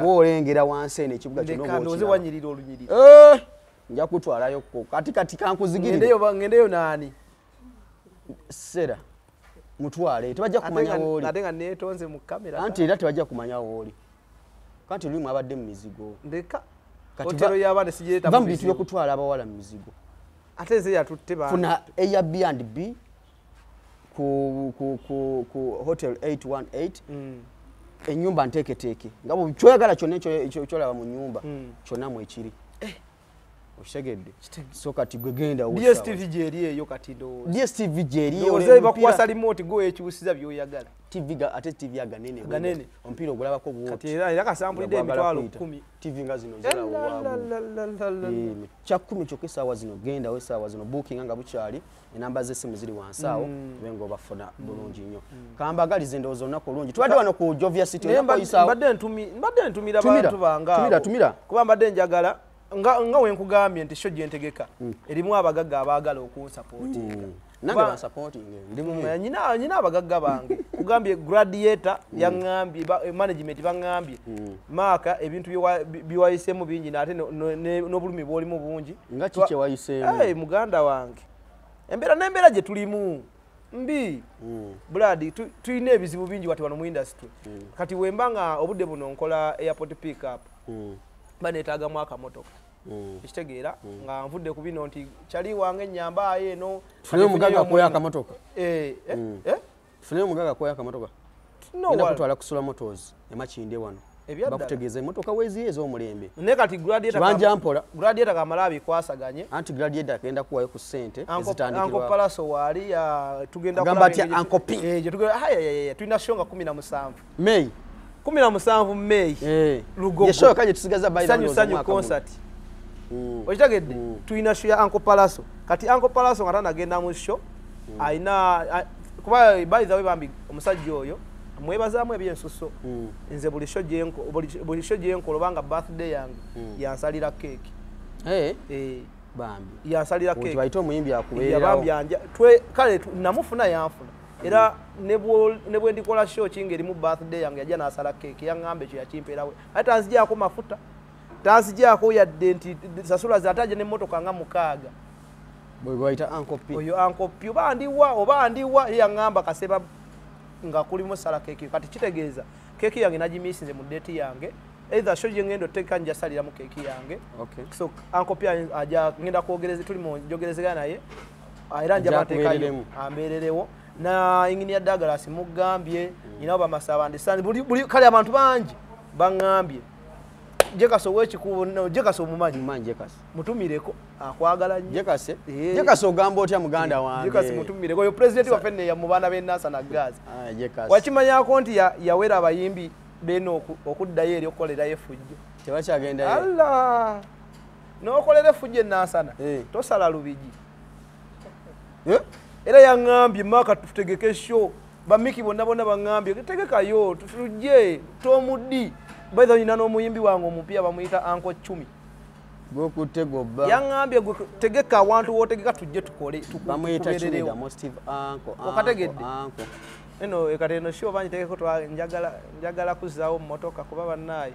olengera wansi eno ekibuga kyonna oba wanyirira olunyirira. Nja kutwalayo ko kati kankuzigirire ngendeyo nani sera mutwale tebajja kumanya wooli ate nga neetonze mu kamera anti era tebajja kumanya wooli kanti lulimu abadde mu mizigo ndeka hotelo y'abaana sigireeta mu bintu by'okutwala abawala mu mizigo ate nze yatutte ba funa Airbnb ku hotel 818 ennyumba nteeketeeke nga kyoyagala kyonna kyolaba mu nnyumba kyonna mwekiri. Okitegedde? So kati gwe genda DSTV gyeri eyo kati ndowooza. DSTV gyeri eyo. Ndowooza bakukwasa remote gwe ekyusiza by'oyagala. TV ga ate TV aganene. Ganene. Omupiira ogulabako bw'oti. Kati era kasampulidde emitwalo 10. TV nga zino zirawo. Kya 10 kyokka essaawa zino genda we essaawa zino booking nga bukyali enamba z'essimu ziri wansi awo ube ng'obafuna bulungi nnyo. Kambagalize ndowooza olunaku olungi. Tubadde wano ku Jovia City onakoyisaawo. Mbadde ntumira bantu bange abo. Tumira. Kuba mbadde njagala nga wenkugambye nti show gye ntegeka erimu abagagga abaagala okunsapootinga. Nange bansapootinga nyina abagagga bange kugambye Gladiator yaŋŋambye management baŋŋambye maaka ebintu byewayiseemu bingi ate n'obulumi bw'olimu bungi. Nga ki kye wayiseemu? Muganda wange embeera n'embeera gye tulimu mbi Brad tulina ebizibu bingi wati wano mu industry. Kati wemba nga obudde buno nkola airport pick up baneetaagamu akamotoka. Ekitegeera nga nvudde ku bino nti kyali wange ennyamba eno. Tufuneyo omugagga akuweyo akamotoka. Tufuneyo omugagga akuweyo akamotoka. Ngenda kutwala kusula motors e Makindye wano. Bakutegeeza emmotoka weeziye ez'omulembe. Naye kati Gladiator mpola. Gladiator kamala abikwasaganye. Anti Gladiator agenda kuwayo ku ssente ezitandikirwa. Uncle Palaso waali tugenda kulaba. Gamba atya Uncle P. Tulina show nga 17. May. 17 May. Lugogo. Ye show kaje tusigaza by the Sanyu concert. Okitegedde? Tulina show ya Uncle Palaso. Kati Uncle Palaso nga tanagenda mu show alina kuba by the way bambi omusajja oyo mwebazaamu ebyensuso. Nze buli show gyenkola obanga birthday yange yansalira keeki. Bambi. Yansalira keeki. Bayite omuyimbi akubeererawo. Yabambi kale namufuna yanfuna. Era ne bwe ndikola show kinga erimu birthday yange yajja n'asala keeki yaŋŋamba ekyo yakimpeerawe. Ate tanzigyako mafuta, tanzigyako yadde nti sasula ze ate ajja n'emmotoka nga 6. Bwe bayita Uncle P. Oyo Uncle P oba ndiwa ye yaŋŋamba kaseba nga kulimu sala keeki. Kati kitegeeza keeki yange nagimisinze mu date yange. Either show gye ngenda oteeka njasaliramu keeki yange. So Uncle P ajja ngenda kwogereza tuli mu njogerezegana naye era nja bateekayo ambeererewo. Na engineer Douglas mugambye nyina bamasaba ndisani buli kale abantu bangi baŋŋambye Jekaso wekikubo no Jekaso omumanyi Jekaso mutumireko akwagala nnyo Jekase Jekaso ogamba otya muganda wange Jekasi mutumireko oyo president waffe ne ya mu baana b'e Nansana Gas Jekasi wakimanyako nti yawera abayimbi beno okuddayo eri okukolerayo effujjo tebakyagendayo Allah n'okolera effujjo e Nansana tosala lubigi Era yaŋŋambye maka tutegeke show bamiki bonna bonna baŋŋambye tegekayo tujje tomuddi. By the way nina n'omuyimbi wange omupya bamuyita Uncle Chumi Gokutte gobba. Yaŋŋambye gwe tegeka awantu w'otegeka tujje tukole bamuyita Chumi the most uncle. Okategedde eno kati eno show bangitegeko njagala kuzzaawo mmotoka kuba bannaaye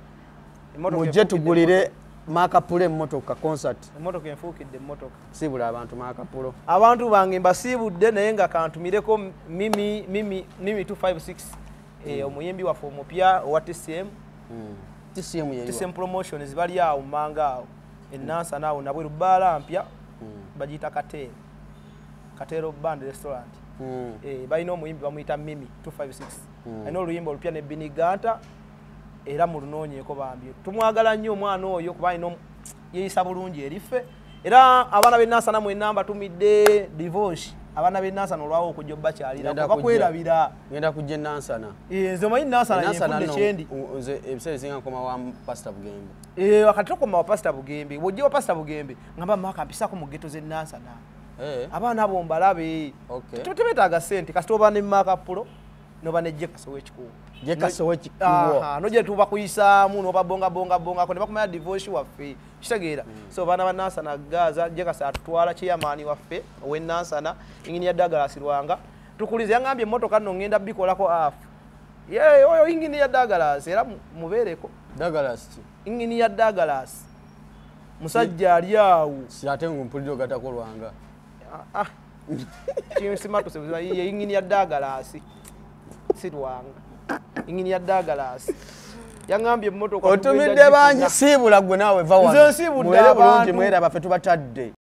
mujje tugulire Makapulo emmotoka concert. Emmotoka enfuukidde emmotoka. Siibula abantu Makapulo. Abantu bange mbasiibudde naye nga kantumireko Mimi 256 omuyimbi waffe omupya owa TCM. TCM yeyo. TCM Promotions bali awo mmanga awo. E Nansana awo nabweru bbaala mpya bagiyita Katero. Katero Band Restaurant. Balina omuyimbi bamuyita Mimi 256. Alina oluyimba olupya ne Biniganta. Era mulunoonyeeko bambi. Tumwagala nnyo omwana oyo kuba alina Yeeyisa bulungi eriffe. Era abaana b'e Nansana mwenna mbatumidde divorce. Abaana b'e Nansana olwawo okujja obbakyalira bakwerabira. Ngenda kujja enansana. Nze omanyi Nansana yenfudde kyendi. Nze ebiseera ebisinga nkoma wa Pasita Bugembe. Wakati tokoma wa Pasita Bugembe, bw'ojja wa Pasita Bugembe ngamba maaka mpisako mu ghetto z'e Nansana. Abaana abo mbalabe. Tebeetaaga ssente kasita oba ne maaka pulo noba ne Jekasa ow'ekikubo. Jekasa ow'ekikubo. Nojja tuba kuyisaamu noba bonga bonga bongako ne bakumanya divorce waffe. Kitegeera. So baana ba Nansana Gaza Jekasa atutwala chairman waffe ow'e Nansana Engineer Douglas Lwanga. Tukulize yangambye emmotoka nno ngenda bikolako afu. Ye oyo Engineer Douglas era mubeereko. Douglas ki? Engineer Douglas. Musajja ali awo. Si ate ngumpulira ogatako Lwanga. Kinsimatuse ye Engineer Douglas. Si Lwanga. Engineer Douglas. Yangambye emmotoka otumidde bangi siibula gwe naawe va wano. Nze nsiibudde Mubeere bulungi abantu. mwera baffe tubatadde.